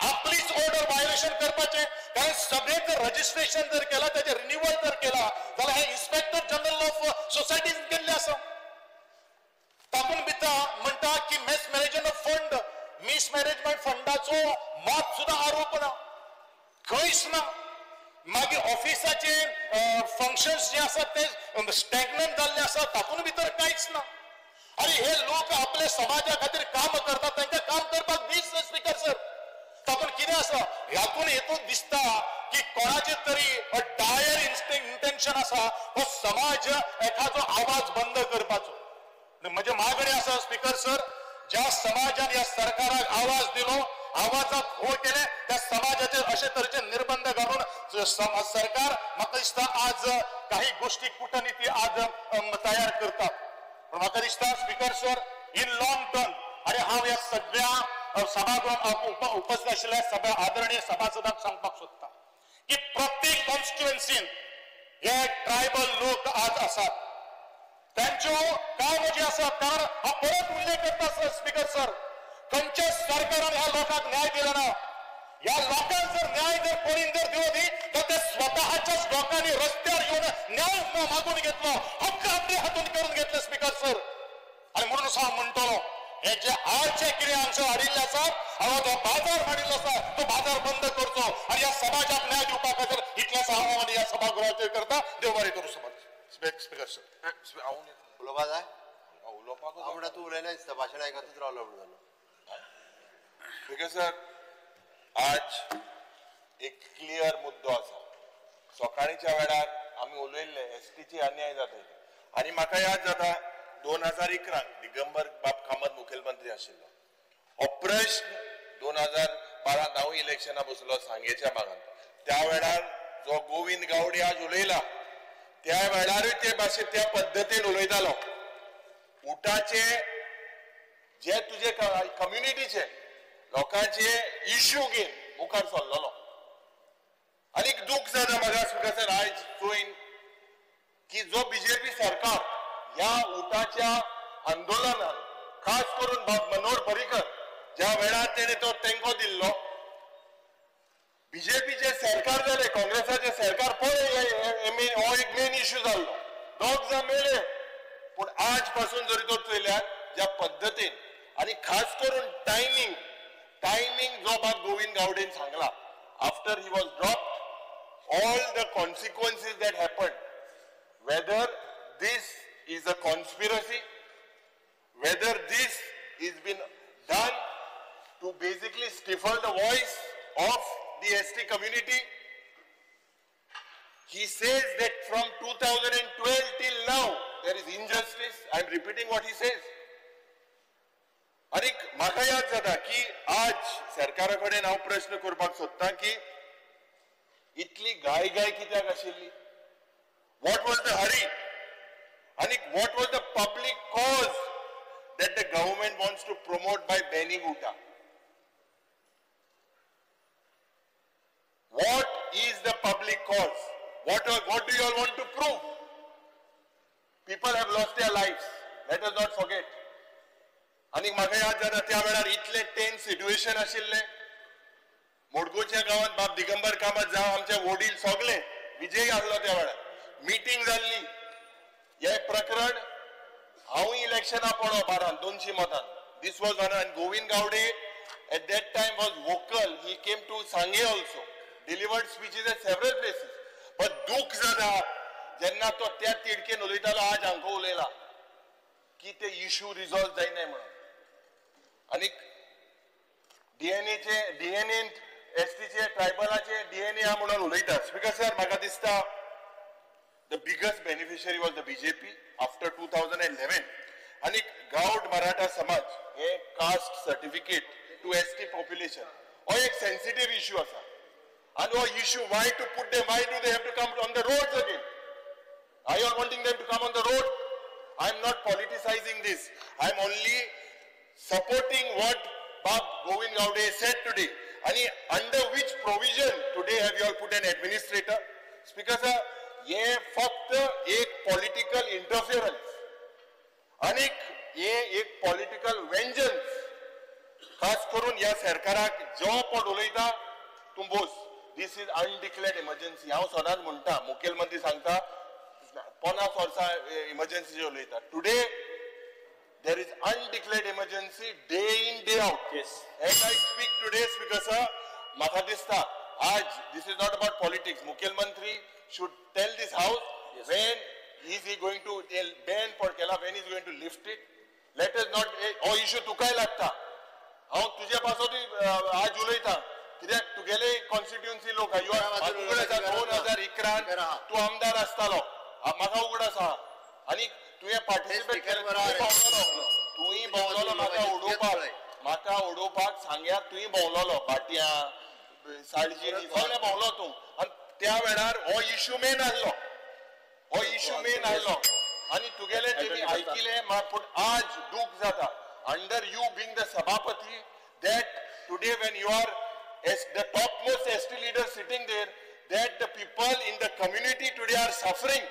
आपलीच ऑर्डर व्हायोलेशन करपाचें? कारण सगळें जर रजिस्ट्रेशन जर केलां, ताचें रिन्युअल जर केलां जाल्यार हें इन्स्पेक्टर जनरल ऑफ सोसायटीन केल्लें आसा. तातूंत भितर म्हणटा की mismanagement of fund, mismanagement फंडाचो मात सुद्दां आरोप ना, खंयच ना. मागीर ऑफिसाचे फंक्शन्स जे आसात ते स्टॅग्नंट जाल्ले आसा, तातूंत भितर कांयच ना. आनी हे लोक आपल्या समाजा खातीर काम करतात, तांकां काम करपाक दीस स्पीकर सर. तातूंत कितें आसा, हातून हेतून दिसता की कोणाचे तरी डायर इंटेन्शन आसा हो समाज एखादो आवाज बंद करपाचो. म्हजे मागणी आसा स्पीकर सर, ज्या समाजान ह्या सरकाराक आवाज दिलो, आवाजाक हो केले, त्या समाजाचेर अशे तरेचे निर्बंध घालून सरकार म्हाका दिसता आज काही गोष्टी कूटनीती आज तयार करतात. पूण म्हाका दिसता speaker sir, in long term, आनी हांव ह्या सगळ्या सभागृहात उपस्थित आशिल्ल्या सगळ्या आदरणीय सभासदांक सांगपाक सोदता की प्रत्येक कॉन्स्टिट्युएन्सीन हे ट्रायबल लोक आज आसात, त्यांच्यो काम जे आसा, कारण हांव परत उल्लेख करता स्पीकर सर, खंयच्याच सरकारान ह्या लोकांक न्याय दिलो ना. ह्या लोकांक जर न्याय जर कोणी जर दिलो न्ही तर ते स्वतःच्याच लोकांनी रस्त्यार येवन न्याय मागून घेतलो, हक्क आपले हातून करून घेतले स्पीकर सर. आनी म्हणून हांव म्हणटलो हे जे आजचे कितें हांगसर हाडिल्ले आसा, हांव जो बाजार हाडिल्लो आसा तो बाजार बंद करचो आनी ह्या समाजाक न्याय दिवपा खातीर इतलेंच हांव आनी ह्या सभागृहाचेर करता. देव बरें करूं समाज. स्पीकर सर, उलोवपा जाय? हांव म्हणटा तूं उलयना दिसता, भाशण आयकतूच रावलो म्हणून. स्पीकर सर, आज एक क्लियर मुद्दो आसा. सकाळीच्या वेळार आमी उलयल्ले एसटीची अन्याय जाता आनी म्हाका याद जाता 2011 दिगंबर बाब कामत मुखेलमंत्री आशिल्लो. हो प्रश्न 2012 हांव इलेक्शना बसलो सांगेच्या भागांत, त्या वेळार जो गोविंद गावडे आज उलयला त्या वेळारूय ते भाशेन त्या पद्दतीन उलयतालो. उटाचे जे तुजे कम्युनिटीचे लोकांचे इश्यू घेवन मुखार सरलेलो. आनी दूख जाता म्हाका स्पीकर सर आयज चोयन की जो बीजेपी सरकार ह्या उटाच्या आंदोलनान खास करून बाब मनोहर पर्रीकर ज्या वेळार तेणे तो तेंको दिल्लो, बीजेपीचे सरकार जाले, काँग्रेसाचे सरकार पळय हो एक मेन इश्यू जाल्लो, दोग जाण मेले. पूण आज पासून जरी तो चोयल्यार ज्या पद्दतीन आनी खास करून टायमींग टायमींग जो बाब गोविंद गावडेन सांगला, after he was dropped, all the consequences that happened, whether this is a conspiracy, whether this is been done to basically stifle the voice of the ST community. He says that from 2012 till now there is injustice. I am repeating what he says. आनी म्हाका याद जाता की सरकारा कडेन हांव प्रश्न करपाक सोदता की इतली घाय घाय कित्याक आशिल्ली? What was the hurry आनी what was the public cause that the government wants to promote by banning UTA? What is the public cause? What do you all want to prove? People have lost their lives. Let us not forget. आनी म्हाका याद जाता त्या वेळार इतले tense situation आशिल्लें. मोडगोच्या गांवांत बाब दिगंबर कामत जावं आमचे वडील सगळे विजय आसलो त्या वेळार मिटींग जाल्ली. हे प्रकरण हांवूय इलेक्शना पडो 12 200 मतान. This was one. And Govind Gaude at that time was vocal. He came to Sanguem also, delivered speeches at several places. But दुःख जाता जेन्ना तो त्या तिडकेन उलयतालो, आज हांकां उलयला की ते इश्यू रिजॉल्व जायना म्हणून. आनी डीएनएचे डीएनएन एसटीचे ट्रायबलाचे डीएनए हा म्हणून उलयता. स्पीकर सर, म्हाका दिसता the biggest beneficiary was the BJP after 2011. आनी गावड मराठा समाज हे caste certificate to ST population हो एक सेन्सिटीव इश्यू आसा. आनी हो issue why to put them, why do they have to come on the roads again? Are you all wanting them to come on the road? I am not politicizing this. I am only supporting what Bab Govind Gaude said today. And under which provision today have you all put an administrator? Speaker sir, ये फक्त एक political इंटरफियरन्स आणि हे एक political वेंजन्स. खास करून ह्या सरकाराक जो पण उलयता तूं Bose, this is undeclared emergency. हांव सदांच म्हणटा, मुखेलमंत्री सांगता 50 वर्सां इमर्जन्सी उलयता. Today there is undeclared emergency day in day out. As I speak today speaker sir, म्हाका दिसता आज this is not about politics. मुखेलमंत्री should tell this house when is he going to ban पडकेला, when is going to lift it. Let us not हो issue तुकाय लागता. हांव तुजे पासतूय आज उलयता कित्याक तुगेले कॉन्स्टिट्युएन्सी लोक you are उगड आसा. 2011 तूं आमदार आसतालो, म्हाका उगड आसा. आनी तुवें पार्टिसिपेट केलें, तुंय भोंवलोलो म्हाका उडोवपाक, म्हाका उडोवपाक सांग्यार तुंय भोंवलोलो, भाटयां साळजी सगळें भोंवलो तूं. आनी त्या वेळार हो इश्यू मेन आसलो, हो इश्यू मेन आसलो. आनी तुगेले तेमी आयकिलें, पूण आज दूख जाता under you being the सभापती that today when you are the top most ST leader sitting there, that the people in the community today are suffering.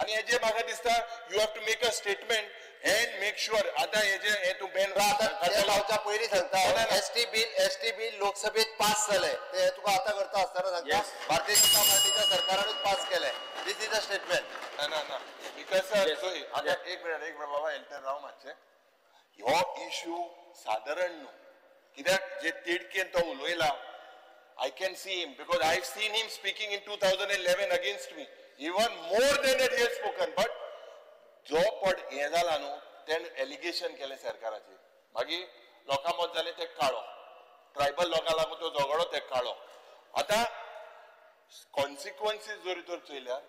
आनी हेजे म्हाका दिसता you have to make a statement and make sure. आतां हेजे हे तूं Ben लावच्या पयलीं सांगता, एसटी बिल लोकसभेत पास जालें, ते तुका आतां करता आसतना सांगता, भारतीय जनता पार्टीच्या सरकारानूच पास केलें. This is a statement. ना ना ना because sir, आतां एक मिनट बाबा एल्टर राव मातशें. हो इश्यू सादारण न्हू, कित्याक जे तिडकेन तो उलयला, I can see him because I have seen him speaking in 2011 against me. Even more than that he has spoken. But जो पड हें जाला न्हू, तेणें एलिगेशन केलें सरकाराचेर, मागीर लोकां मत जालें ते काडो, ट्रायबल लोकां लागून तो झगडो ते काडो. आतां कॉन्सिक्वन्सीस जरी तर चोयल्यार,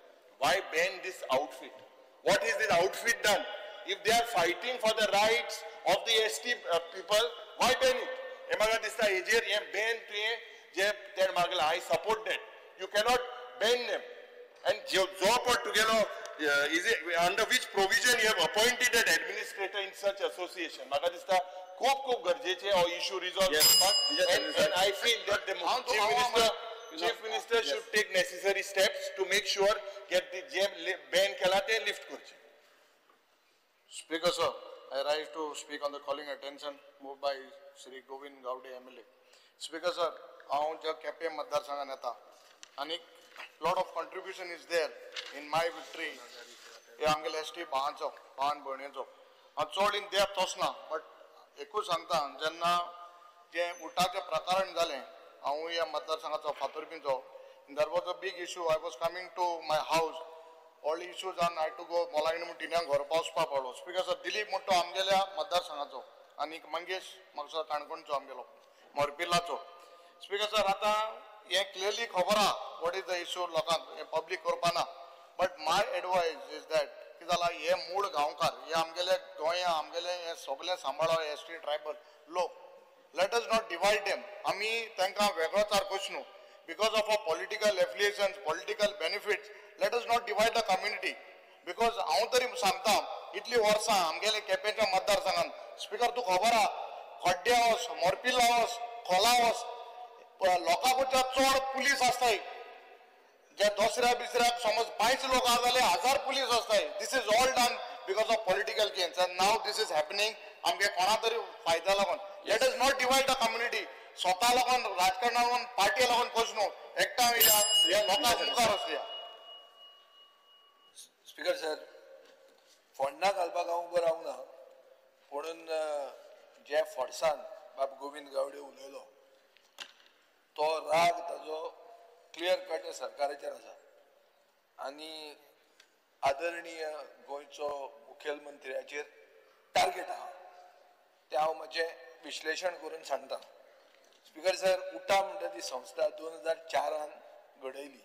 why ban this outfit? What is this outfit done? If they are fighting for the rights of the ST people, why ban it? हें म्हाका दिसता हेजेर हें बॅन तुवें जे तेणें मागलां, I support that. You cannot ban them. And जो पण तुगेलो is it under which provision you have appointed an administrator in such association? म्हाका दिसता खूब खूब गरजेचें हो इश्यू रिजॉल्व करपाक. And I feel that the chief minister should take necessary steps to make sure that J ban केला ते lift करचें. Speaker sir, I rise to speak on the calling attention moved by Shri Govind Gaude MLA. Speaker sir, हांव ज्या केपें मतदारसंघान येता आनी lot of contribution is there in my victory. हे आमगेले S T भावांचो, भावान भयणीचो. हांव चड इन डेप्थ वचना, बट एकूच सांगता, जेन्ना जें उटाचें प्रकरण जालें, हांवूय ह्या मतदारसंघाचो फातुर्पीचो, there was a big issue. I was coming to my house, all issues on I to go मोलांगणी म्हूण टिन्यांक व्हरपा वचपा पडलो. स्पीकर सर, दिलीप म्हणटा तो आमगेल्या मतदारसंघाचो आनी मंगेश म्हाका काणकोणचो आमगेलो मोरपिल्लाचो. स्पीकर सर, आतां हें क्लियरली खबर आहा what is the issue, लोकांक हें पब्लीक करपा ना. But my advice is that कितें जालां, हे मूळ गांवकार, हे आमगेले गोंया आमगेले हे सगळे सांबाळो एस टी ट्रायबल लोक, Let us not divide them. आमी तांकां वेगळोचार करचो न्हू because of a political affiliations, political benefits. Let us not divide the community. Because हांव तरी सांगता, इतली वर्सां आमगेले केपेंच्या मतदारसंघान, स्पिकर तूं खबर आहा, खड्ड्या वच, मोरपिल्ला वच, खोला वच, लोकांच्या चड पुलीस आसताय. जे दुसऱ्या बिसऱ्याक समज 5 लोक आहा जाल्यार 1000 पुलीस आसताय. This is all done because of political gains and now this is happening आमगे कोणा तरी फायदा लागून. Let us not divide the community. स्वता लागून, राजकारणा लागून, पार्टी लागून करचो न्हू. एकठांय येया, ह्या लोकांक मुखार वचया. स्पीकर सर, फोंडा घालपाक हांव उबो रावंक ना, पुणून जे फोर्सान बाब गोविंद गावडे उलयलो तो राग ताजो क्लियर कट सरकाराचेर आसा. आनी आदरणीय गोंयचो मुखेलमंत्र्याचेर टार्गेट आहा, तें हांव म्हजें विश्लेशण करून सांगता. स्पीकर सर, उटा म्हणटा ती संस्था 2004 घडयली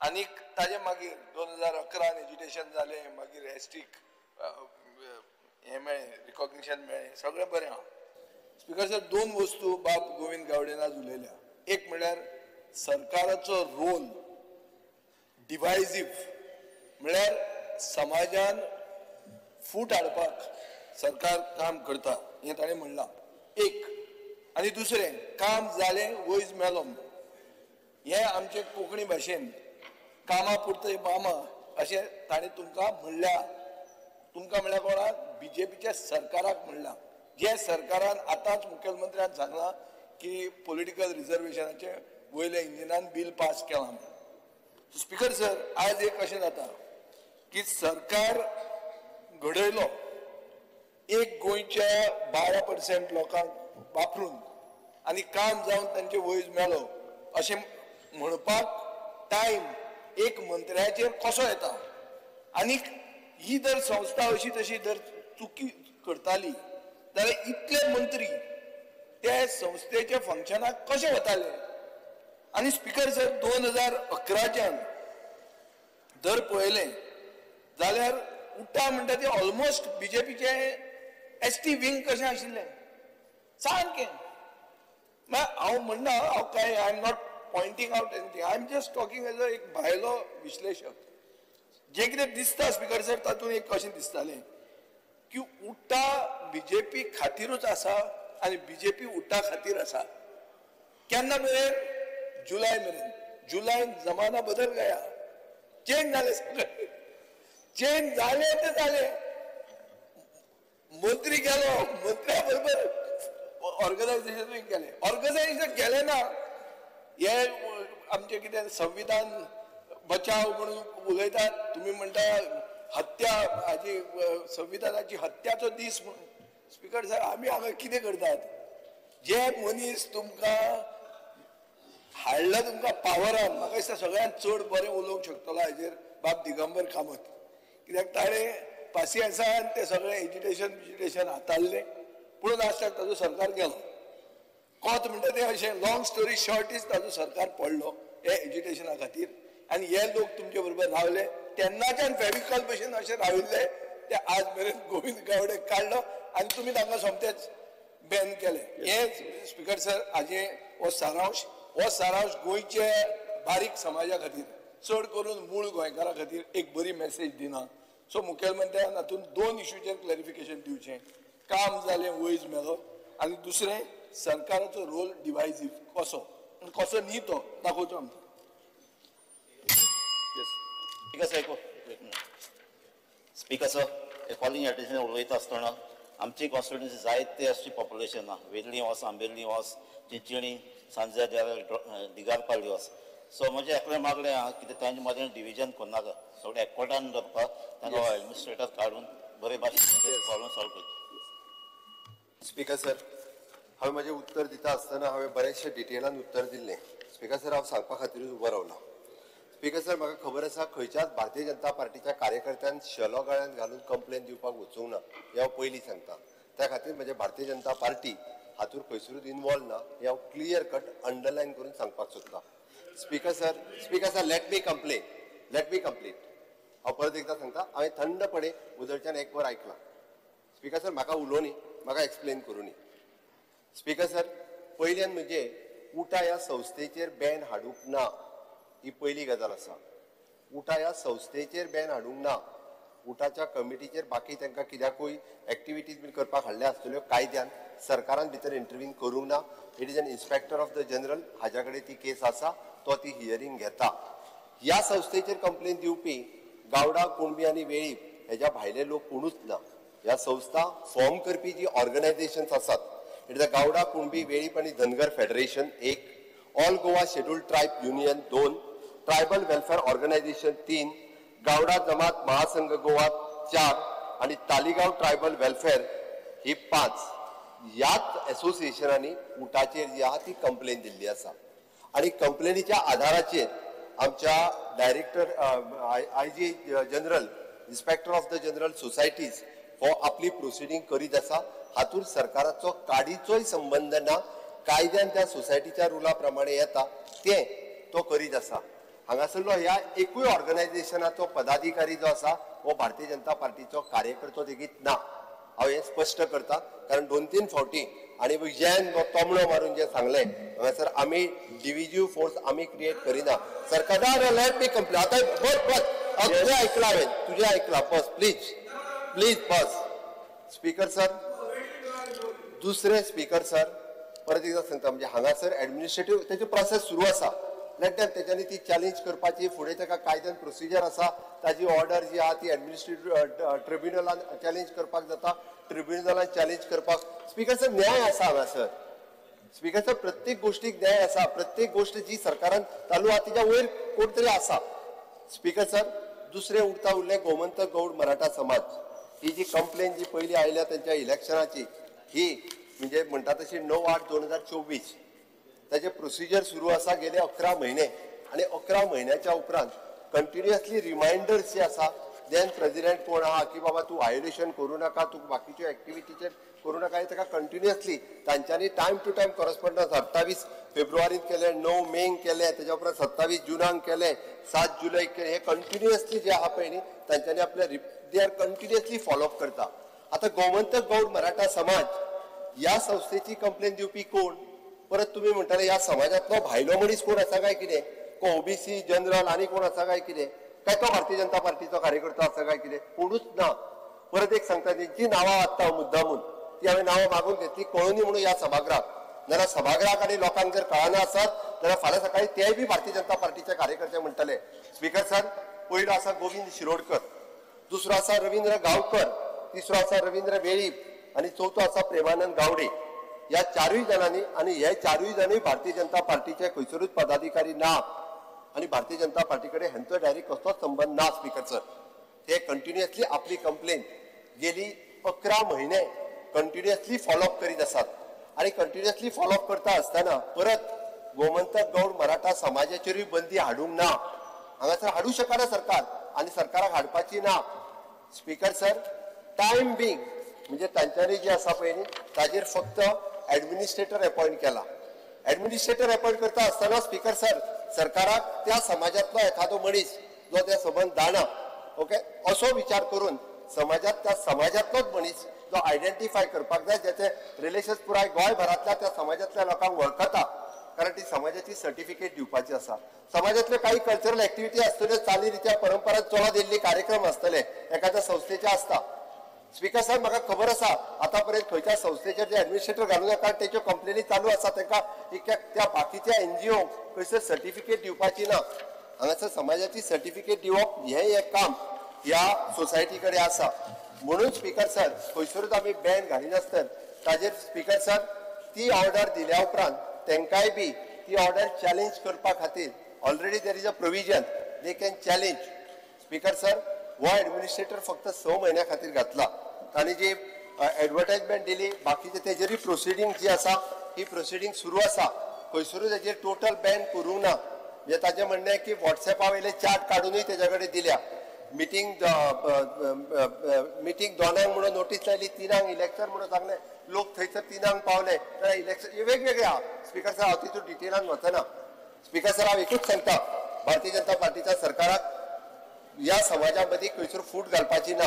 आनीक ताजे मागीर 2011 एज्युटेशन जालें, मागीर एसटीक हें मेळ्ळें, रिकॉग्निशन मेळ्ळें, सगळें बरें आहा. स्पीकर सर, 2 वस्तू बाब गोविंद गावडेन आज उलयल्या. एक म्हळ्यार सरकाराचो रोल डिवायजीव, म्हळ्यार समाजान फूट हाडपाक सरकार काम करता हें ताणें म्हणलां एक. आनी दुसरें, काम जालें वयज मेलो, हें आमचे कोंकणी भाशेन कामा पुरते मामा अशें ताणें तुमकां म्हणल्या. तुमकां म्हणल्यार कोणाक? बीजेपीच्या सरकाराक म्हणलां. जे सरकारान आतांच मुखेलमंत्र्यान सांगलां की पॉलिटिकल रिजर्वेशनाचें वयल्या इंजिनान बील पास केलां म्हणून. स्पीकर सर, आज एक अशें जाता की सरकार घडयलो एक गोंयच्या 12% लोकांक वापरून आनी काम जावन तांचे वयज मेलो अशें म्हणपाक टायम एक मंत्र्याचेर कसो येता? आनी ही जर संस्था अशी तशी जर चुकी करताली जाल्यार इतले मंत्री ते संस्थेच्या फंक्शनाक कशे वताले? आनी स्पीकर सर, 2011च्यान जर पळयलें जाल्यार उटा म्हणटा ते ऑलमोस्ट बीजेपीचे एसटी विंग कशें आशिल्लें सामकें. हांव म्हणना, हांव काय I am not pointing out anything, I am just talking as a एक भायलो विश्लेशक. जें कितें दिसता स्पीकर सर तातूंत एक कशें दिसतालें की उटा बीजेपी खातीरूच आसा आनी बीजेपी उटा खातीर आसा. केन्ना मेरेन? जुलय मेरेन. जुलय जमाना बदल गया, चेंज जालें सगळें, चेंज जालें तें जालें. मंत्री गेलो, मंत्र्या बरोबर ऑर्गनायझेशनूय गेलें. ऑर्गनायझेशन गेलें ना, हे आमचें कितें संविधान बचाव म्हणून उलयतात, तुमी म्हणटा हत्या हाजी संविधानाची हत्याचो दीस म्हणून. स्पीकर सर, आमी हांगा कितें करतात? जे मनीस तुमकां हाडला तुमकां पावरान, म्हाका दिसता सगळ्यांत चड बरें उलोवंक शकतलो हाजेर बाब दिगंबर कामत, कित्याक ताणें पासियेंसान तें सगळें एजिटेशन बिजिटेशन हाताळ्ळें. पूण लास्टाक ताजो सरकार गेलो. कोत म्हणटा तें अशें, लाँग स्टोरी शॉर्ट is ताजो सरकार पडलो हे एजिटेशना खातीर. आनी हे लोक तुमचे बरोबर रावले तेन्नाच्यान फेविकॉल भशेन अशें राविल्ले ते आज मेरेन गोविंद गावडे काडलो आनी तुमी तांकां सोमतेच बॅन केलें. हें स्पीकर सर हाजें हो सारांश, हो सारांश गोंयचे बारीक समाजा खातीर, चड करून मूळ गोंयकारां खातीर एक बरी मॅसेज दिना. सो मुखेलमंत्र्यान हातूंत 2 इशूचेर क्लॅरिफिकेशन दिवचें. काम जालें वयज मेलो, आनी दुसरें सरकाराचो रोल डिवायजीव कसो कसो न्ही तो दाखोवचो आमकां. Speaker sir, speaker sir, calling attention उलयता आसतना आमची कॉन्स्टिट्युएन्सी जायते अशी पॉप्युलेशन आहा. वेर्ली वच, आंबेली वच, चिंचणी, सांजे, दिगारपाली वच. सो म्हजें एकलें मागणें आहा कितें तांचे मदें डिविजन करनाका, सगळें एकवटान दवरपाक तांकां एडमिनिस्ट्रेटर काडून बरे भाशेन प्रॉब्लम सॉल्व करचे. स्पीकर सर, हांवें म्हजें उत्तर दिता आसतना हांवें बरेचशें डिटेलान उत्तर दिल्लें. स्पीकर सर, हांव सांगपा खातीरूच उबो रावलां. स्पीकर सर, म्हाका खबर आसा खंयच्याच भारतीय जनता पार्टीच्या कार्यकर्त्यान शेलो गळ्यांत घालून कंप्लेन दिवपाक वचूंक ना, हें हांव पयलीं सांगता. त्या खातीर म्हजें भारतीय जनता पार्टी हातूंत खंयसरूच इनवॉल्व ना, हें हांव क्लियर कट अंडरलायन करून सांगपाक सोदतां. Speaker sir, speaker sir, let me complain, let me complete. हांव परत एकदां सांगता, हांवें थंडपणे उदळच्यान एक वर आयकलां. स्पीकर सर, म्हाका उलोवनी, म्हाका एक्सप्लेन करूनी. स्पीकर सर, पयल्यान म्हणजे उटा ह्या संस्थेचेर बॅन हाडूंक ना, ही पयली गजाल आसा. उटा ह्या संस्थेचेर बॅन हाडूंक ना. उटाच्या कमिटीचेर बाकी तांकां कित्याकूय एक्टिविटीज बीन करपाक हाडल्या आसतल्यो, कायद्यान सरकारान भितर इंटरवीन करूंक ना. It is an inspector of the general हाज्या कडेन ती केस आसा, तो ती हियरींग घेता. ह्या संस्थेचेर कंप्लेन दिवपी गावडा, कुणबी आनी वेळीप हेज्या भायले लोक कोणूच ना. ह्या संस्था फॉर्म करपी जी ऑर्गनायझेशन्स आसात, it is a Gawda, Kunbi, Velip आनी धनगर federation 1, all Goa scheduled tribe union 2, tribal welfare organisation 3, Gawda Jamat Mahasangh Goa 4 आनी तालिगांव ट्रायबल वेलफेअर ही 5. ह्याच एसोसिएशनांनी उटाचेर जी आहा ती कंप्लेन दिल्ली आसा आनी कंप्लेनीच्या आधाराचेर आमच्या director I G general inspector of the general societies हो आपली प्रोसिडींग करीत आसा. हातूंत सरकाराचो काडीचोय संबंद ना, कायद्यान त्या सोसायटीच्या रुला प्रमाणे येता तें तो करीत आसा. हांगासरलो ह्या एकूय ऑर्गनायझेशनाचो पदाधिकारी जो आसा हो भारतीय जनता पार्टीचो कार्यकर्तो लेगीत ना. हांव हें स्पश्ट करता, कारण 2-3 फावटी आनी विजयान तोमणो मारून जें सांगलें हांगासर आमी डिविजीव फोर्स आमी क्रिएट करिना. सरकार let me complain. आतां बस बस, हांव तुजें आयकलां, हांवें तुजें आयकलां, बस प्लीज प्लीज बस. स्पीकर सर, दुसरें स्पीकर सर परत एकदां सांगता, म्हणजे हांगासर एडमिनिस्ट्रेटीव तेची प्रोसेस सुरू आसा. लेट देम तेच्यांनी ती चॅलेंज करपाची, फुडें ताका कायद्यान प्रोसिजर आसा, ताजी ऑर्डर जी आहा ती एडमिनिस्ट्रेटीव ट्रिब्युनलान चॅलेंज करपाक जाता, ट्रिब्युनलान चॅलेंज करपाक. स्पीकर सर, न्याय आसा हांगासर. स्पीकर सर, प्रत्येक गोष्टीक न्याय आसा, प्रत्येक गोष्ट जी सरकारान चालू आहा तिच्या वयर कोण तरी आसा. स्पीकर सर, दुसरें उरता उरलें गोमंतक गौड मराठा समाज ही जी कंप्लेन जी पयली आयल्या तेंच्या इलेक्शनाची, ही म्हणजे म्हणटा तशी 9/8/2024 ताजे प्रोसिजर सुरू आसा गेले 11 म्हयने आनी 11 म्हयन्याच्या उपरांत कंटिन्युअसली रिमायंडर्स जे आसा, देन प्रेजिडेंट कोण आहा की बाबा तूं व्हायोलेशन करूं नाका, तूं बाकीच्यो एक्टिविटीचेर करूं नाका, हे ताका कंटिन्युअसली तांच्यांनी टायम टू टायम कॉरस्पॉन्डन्स 28 फेब्रुवारीन केलें, 9 मेक केलें, तेज्या उपरांत 27 जुनाक केलें, 7 जुलयक केलें. हे कंटिन्युअसली जे आहा पळय न्ही तांच्यांनी आपले they are continuously follow up करता. आतां गोमंतक गौड मराठा समाज ह्या संस्थेची कंप्लेन दिवपी कोण? परत तुमी म्हणटाले ह्या समाजांतलो भायलो मनीस कोण आसा काय कितें, ओबीसी जनरल आनी कोण आसा काय कितें, काय तो भारतीय जनता पार्टीचो कार्यकर्तो आसा काय कितें, कोणूच ना. परत एक सांगता, तेंची नांवां वाचता मुद्दामून, ती हांवें नांवां मागून घेतली कळोनी म्हणून ह्या सभागृहाक, जाल्यार सभागृहाक आनी लोकांक जर कळना आसत जाल्यार फाल्यां सकाळी तेय बी भारतीय जनता पार्टीचे कार्यकर्ते म्हणटले. स्पीकर सर, पयलो आसा गोविंद शिरोडकर, दुसरो आसा रवींद्र गांवकर, तिसरो आसा रवींद्र वेळीप आनी चवथो आसा प्रेमानंद गावडे. ह्या चारूय जाणांनी आनी हे चारूय जाणूय भारतीय जनता पार्टीचे खंयसरूच पदाधिकारी ना आनी भारतीय जनता पार्टी कडेन हेंचो डायरेक्ट कसलोच संबंद ना. स्पीकर सर, ते कंटिन्युअसली आपली कंप्लेन गेली 11 म्हयने कंटिन्युअसली फॉलोअप करीत आसात आनी कंटिन्युअसली फॉलोअप करता आसतना परत गोमंतक गौड मराठा समाजाचेरूय बंदी हाडूंक ना. हांगासर हाडूं शकना सरकार आनी सरकाराक हाडपाची ना. स्पीकर सर, टायम बींग म्हणजे तांच्यांनी जे आसा पळय न्ही ताजेर फक्त एडमिनिस्ट्रेटर अपॉयंट केला. एडमिनिस्ट्रेटर अपॉयंट करता आसतना स्पीकर सर सरकाराक त्या समाजांतलो एखादो मनीस जो त्या संबंद जाणा, ओके, असो विचार करून समाजात त्या समाजांतलोच मनीस जो आयडेंटिफाय करपाक जाय, ज्याचे रिलेशन्स पुराय गोंयभरांतल्या त्या समाजांतल्या लोकांक वळखता, कारण ती समाजाची सर्टिफिकेट दिवपाची आसा. समाजांतल्यो काही कल्चरल एक्टिविटी आसतल्यो, चालीरित्या परंपरा चलत येयल्ली कार्यक्रम आसतले एखाद्या संस्थेचे आसता. स्पीकर साहेब, म्हाका खबर आसा आतां पर्यंत खंयच्या संस्थेचेर जे एडमिनिस्ट्रेटर घालूं नाका, तेच्यो कंप्लेनी चालू आसा, तांकां त्या बाकीच्या एनजीओ खंयसर सर्टिफिकेट दिवपाची ना. हांगासर समाजाची सर्टिफिकेट दिवप हें एक काम ह्या सोसायटी कडेन आसा. म्हणून स्पीकर सर खंयसरूच आमी बॅन घालिनासतना ताजेर स्पीकर सर ती ऑर्डर दिल्या उपरांत तांकांय बी ती ऑर्डर चॅलेंज करपा खातीर already there is a provision, they can challenge. Speaker sir, हो एडमिनिस्ट्रेटर फक्त 6 म्हयन्या खातीर घातला. तांणी जी एडवर्टायजमेंट दिली, बाकीचे तेजेरूय प्रोसिडींग जी आसा ही प्रोसिडींग सुरू आसा. खंयसरूय तेजेर टोटल बॅन करूंक ना. म्हणजे ताजें म्हणणें की वॉट्सएपा वयले चार्ट काडुनूय तेज्या कडेन दिल्या. मिटींग मिटींग 2 म्हणून नोटीस लायली, 3 इलेक्शन म्हणून सांगलें, लोक थंयसर 3 पावले जाल्यार इलेक्शन वेगवेगळे आहा. स्पीकर सर, हांव तितून डिटेलान वचना. स्पीकर सर, हांव एकूच सांगता, भारतीय जनता पार्टीच्या सरकाराक ह्या समाजा मदीं खंयसर फूट घालपाची ना.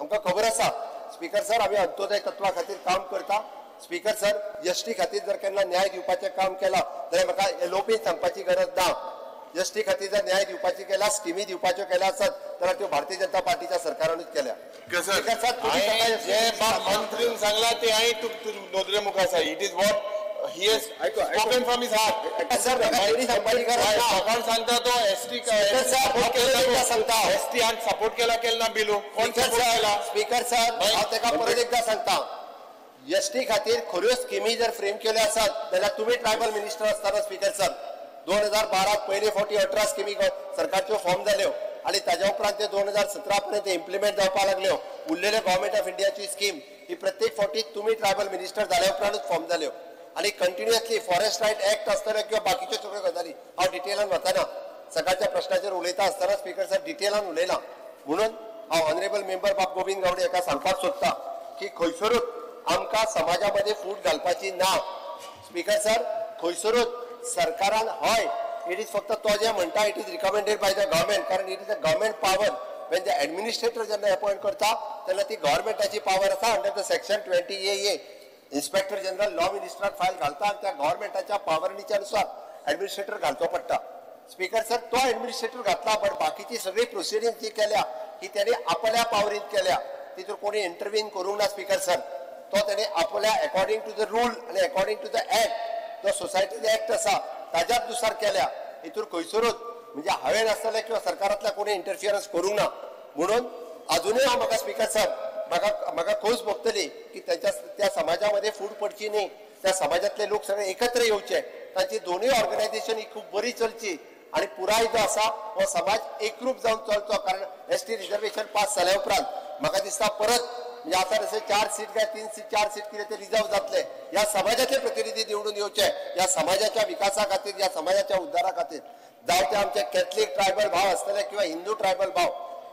आमकां खबर आसा स्पीकर सर, आमी अंत्योदय तत्वा खातीर काम करता. स्पीकर सर, एसटी खातीर जर केन्ना न्याय दिवपाचें काम केलां जाल्यार म्हाका एलओपी सांगपाची गरज ना. एसटी खातीर जर न्याय दिवपाची केला, स्किमी दिवपाच्यो केल्या आसत जाल्यार त्यो भारतीय जनता पार्टीच्या सरकारानूच केल्या. स्पीकर सर, मंत्रीन सांगला ते हांवें नदरे मुखार आसा. It is what he has spoken from his heart. Sir, कोण सांगता तो एसटी सांगता एसटी आन सपोर्ट केला केला ना बिलो कोण सपोर्ट केला? स्पीकर सर, हांव ताका परत एकदां सांगता, एसटी खातीर खऱ्यो स्किमी जर फ्रेम केल्यो आसत जाल्यार तुमी ट्रायबल मिनिस्टर आसतना स्पीकर सर 2012 पयले फावटी 18 स्किमी सरकारच्यो फॉर्म जाल्यो आनी ताज्या उपरांत ते 2017 पर्यंत इम्प्लिमेंट जावपाक लागल्यो. उरलेल्यो गव्हर्मेंट ऑफ इंडियाची स्कीम ही प्रत्येक फावटी तुमी ट्रायबल मिनिस्टर जाल्या उपरांतूच फॉर्म जाल्यो आनी कंटिन्युअसली फॉरेस्ट रायट एक्ट आसतले किंवा बाकीच्यो सगळ्यो गजाली हांव डिटेलान वतना सकाळच्या प्रश्नाचेर उलयता आसतना स्पीकर सर डिटेलान उलयला. म्हणून हांव ऑनरेबल मेंबर बाब गोविंद गावडे हाका सांगपाक सोदता की खंयसरूच आमकां समाजा मदें फूट घालपाची ना. स्पीकर सर, खंयसरूच सरकारान हय it is फक्त तो जे म्हणटा it is recommended by the government, कारण it is a government power. When the administrator जेन्ना अपॉयंट करता तेन्ना ती गव्हर्मेंटाची पावर आसा. Under the section 20AA inspector general law मिनिस्टराक file घालता आनी त्या गव्हर्मेंटाच्या पावरणीच्या नुसार एडमिनिस्ट्रेटर घालचो पडटा. स्पीकर सर, तो एडमिनिस्ट्रेटर घातला बट बाकीची सगळी प्रोसिडींग जी केल्या ही तेणी आपल्या पावरीन केल्या, तितून कोणी इंटरव्हीन करूंक ना. स्पीकर सर, तो तेणी आपल्या अकॉर्डिंग टू the rule आनी अकॉर्डिंग टू the act, जो सोसायटीज एक्ट आसा ताज्याच नुसार केल्या. हितून खंयसरूच म्हणजे हांवें आसतलें किंवा सरकारांतल्या कोणी इंटरफियरन्स करूंक ना. म्हणून अजुनूय हांव म्हाका स्पीकर सर म्हाका म्हाका खोस भोगतली की तांच्या त्या समाजा मदें फूट पडची न्ही, त्या समाजांतले लोक सगळे एकत्र येवचे, तांची दोनूय ऑर्गनायझेशन ही खूब बरी चलची आनी पुराय जो आसा हो समाज एकरूप जावन चलचो. कारण एसटी रिजर्वेशन पास जाल्या उपरांत म्हाका दिसता परत म्हणजे आतां जशें 4 सीट काय 3 सीट 4 सीट कितें ते रिजर्व जातले. ह्या समाजाचे प्रतिनिधी निवडून येवचे, ह्या समाजाच्या विकासा खातीर, ह्या समाजाच्या उद्धारा खातीर. जावं ते आमचे कॅथलीक ट्रायबल भाव आसतले किंवा हिंदू ट्रायबल भाव,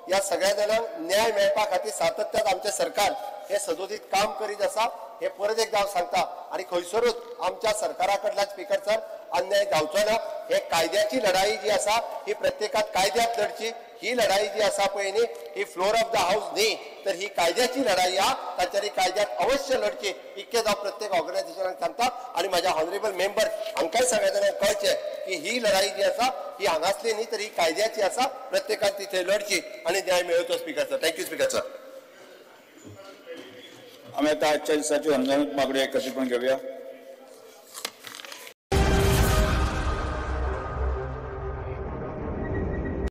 ह्या सगळ्या जाणांक न्याय मेळपा खातीर सातत्यान आमचें सरकार हे सदोदीत काम करीत आसा हे परत एकदां हांव सांगता. आनी खंयसरूच आमच्या सरकारा कडल्यान स्पीकर सर अन्याय जावचो ना. हे कायद्याची लढाई जी आसा ही प्रत्येकात कायद्यात लढची. ही लढाई जी आसा पळय न्ही ही फ्लोर ऑफ the house न्ही, तर ही कायद्याची लढाई आहा, तांच्यांनी कायद्यात अवश्य लढची इतकें हांव प्रत्येक ऑर्गनायझेशनाक सांगता. आनी म्हाज्या ऑनरेबल मेंबर हांकांय सगळ्या जाणांक कळचें की ही लढाई जी आसा ही हांगासली न्ही तर ही कायद्याची आसा, प्रत्येकान ती थंय लढची आनी न्याय मेळोवचो. Speaker sir, thank you speaker sir. आमी आतां आजच्या दिसाची अंदाज मागणी एकत्रीतपण घेवया.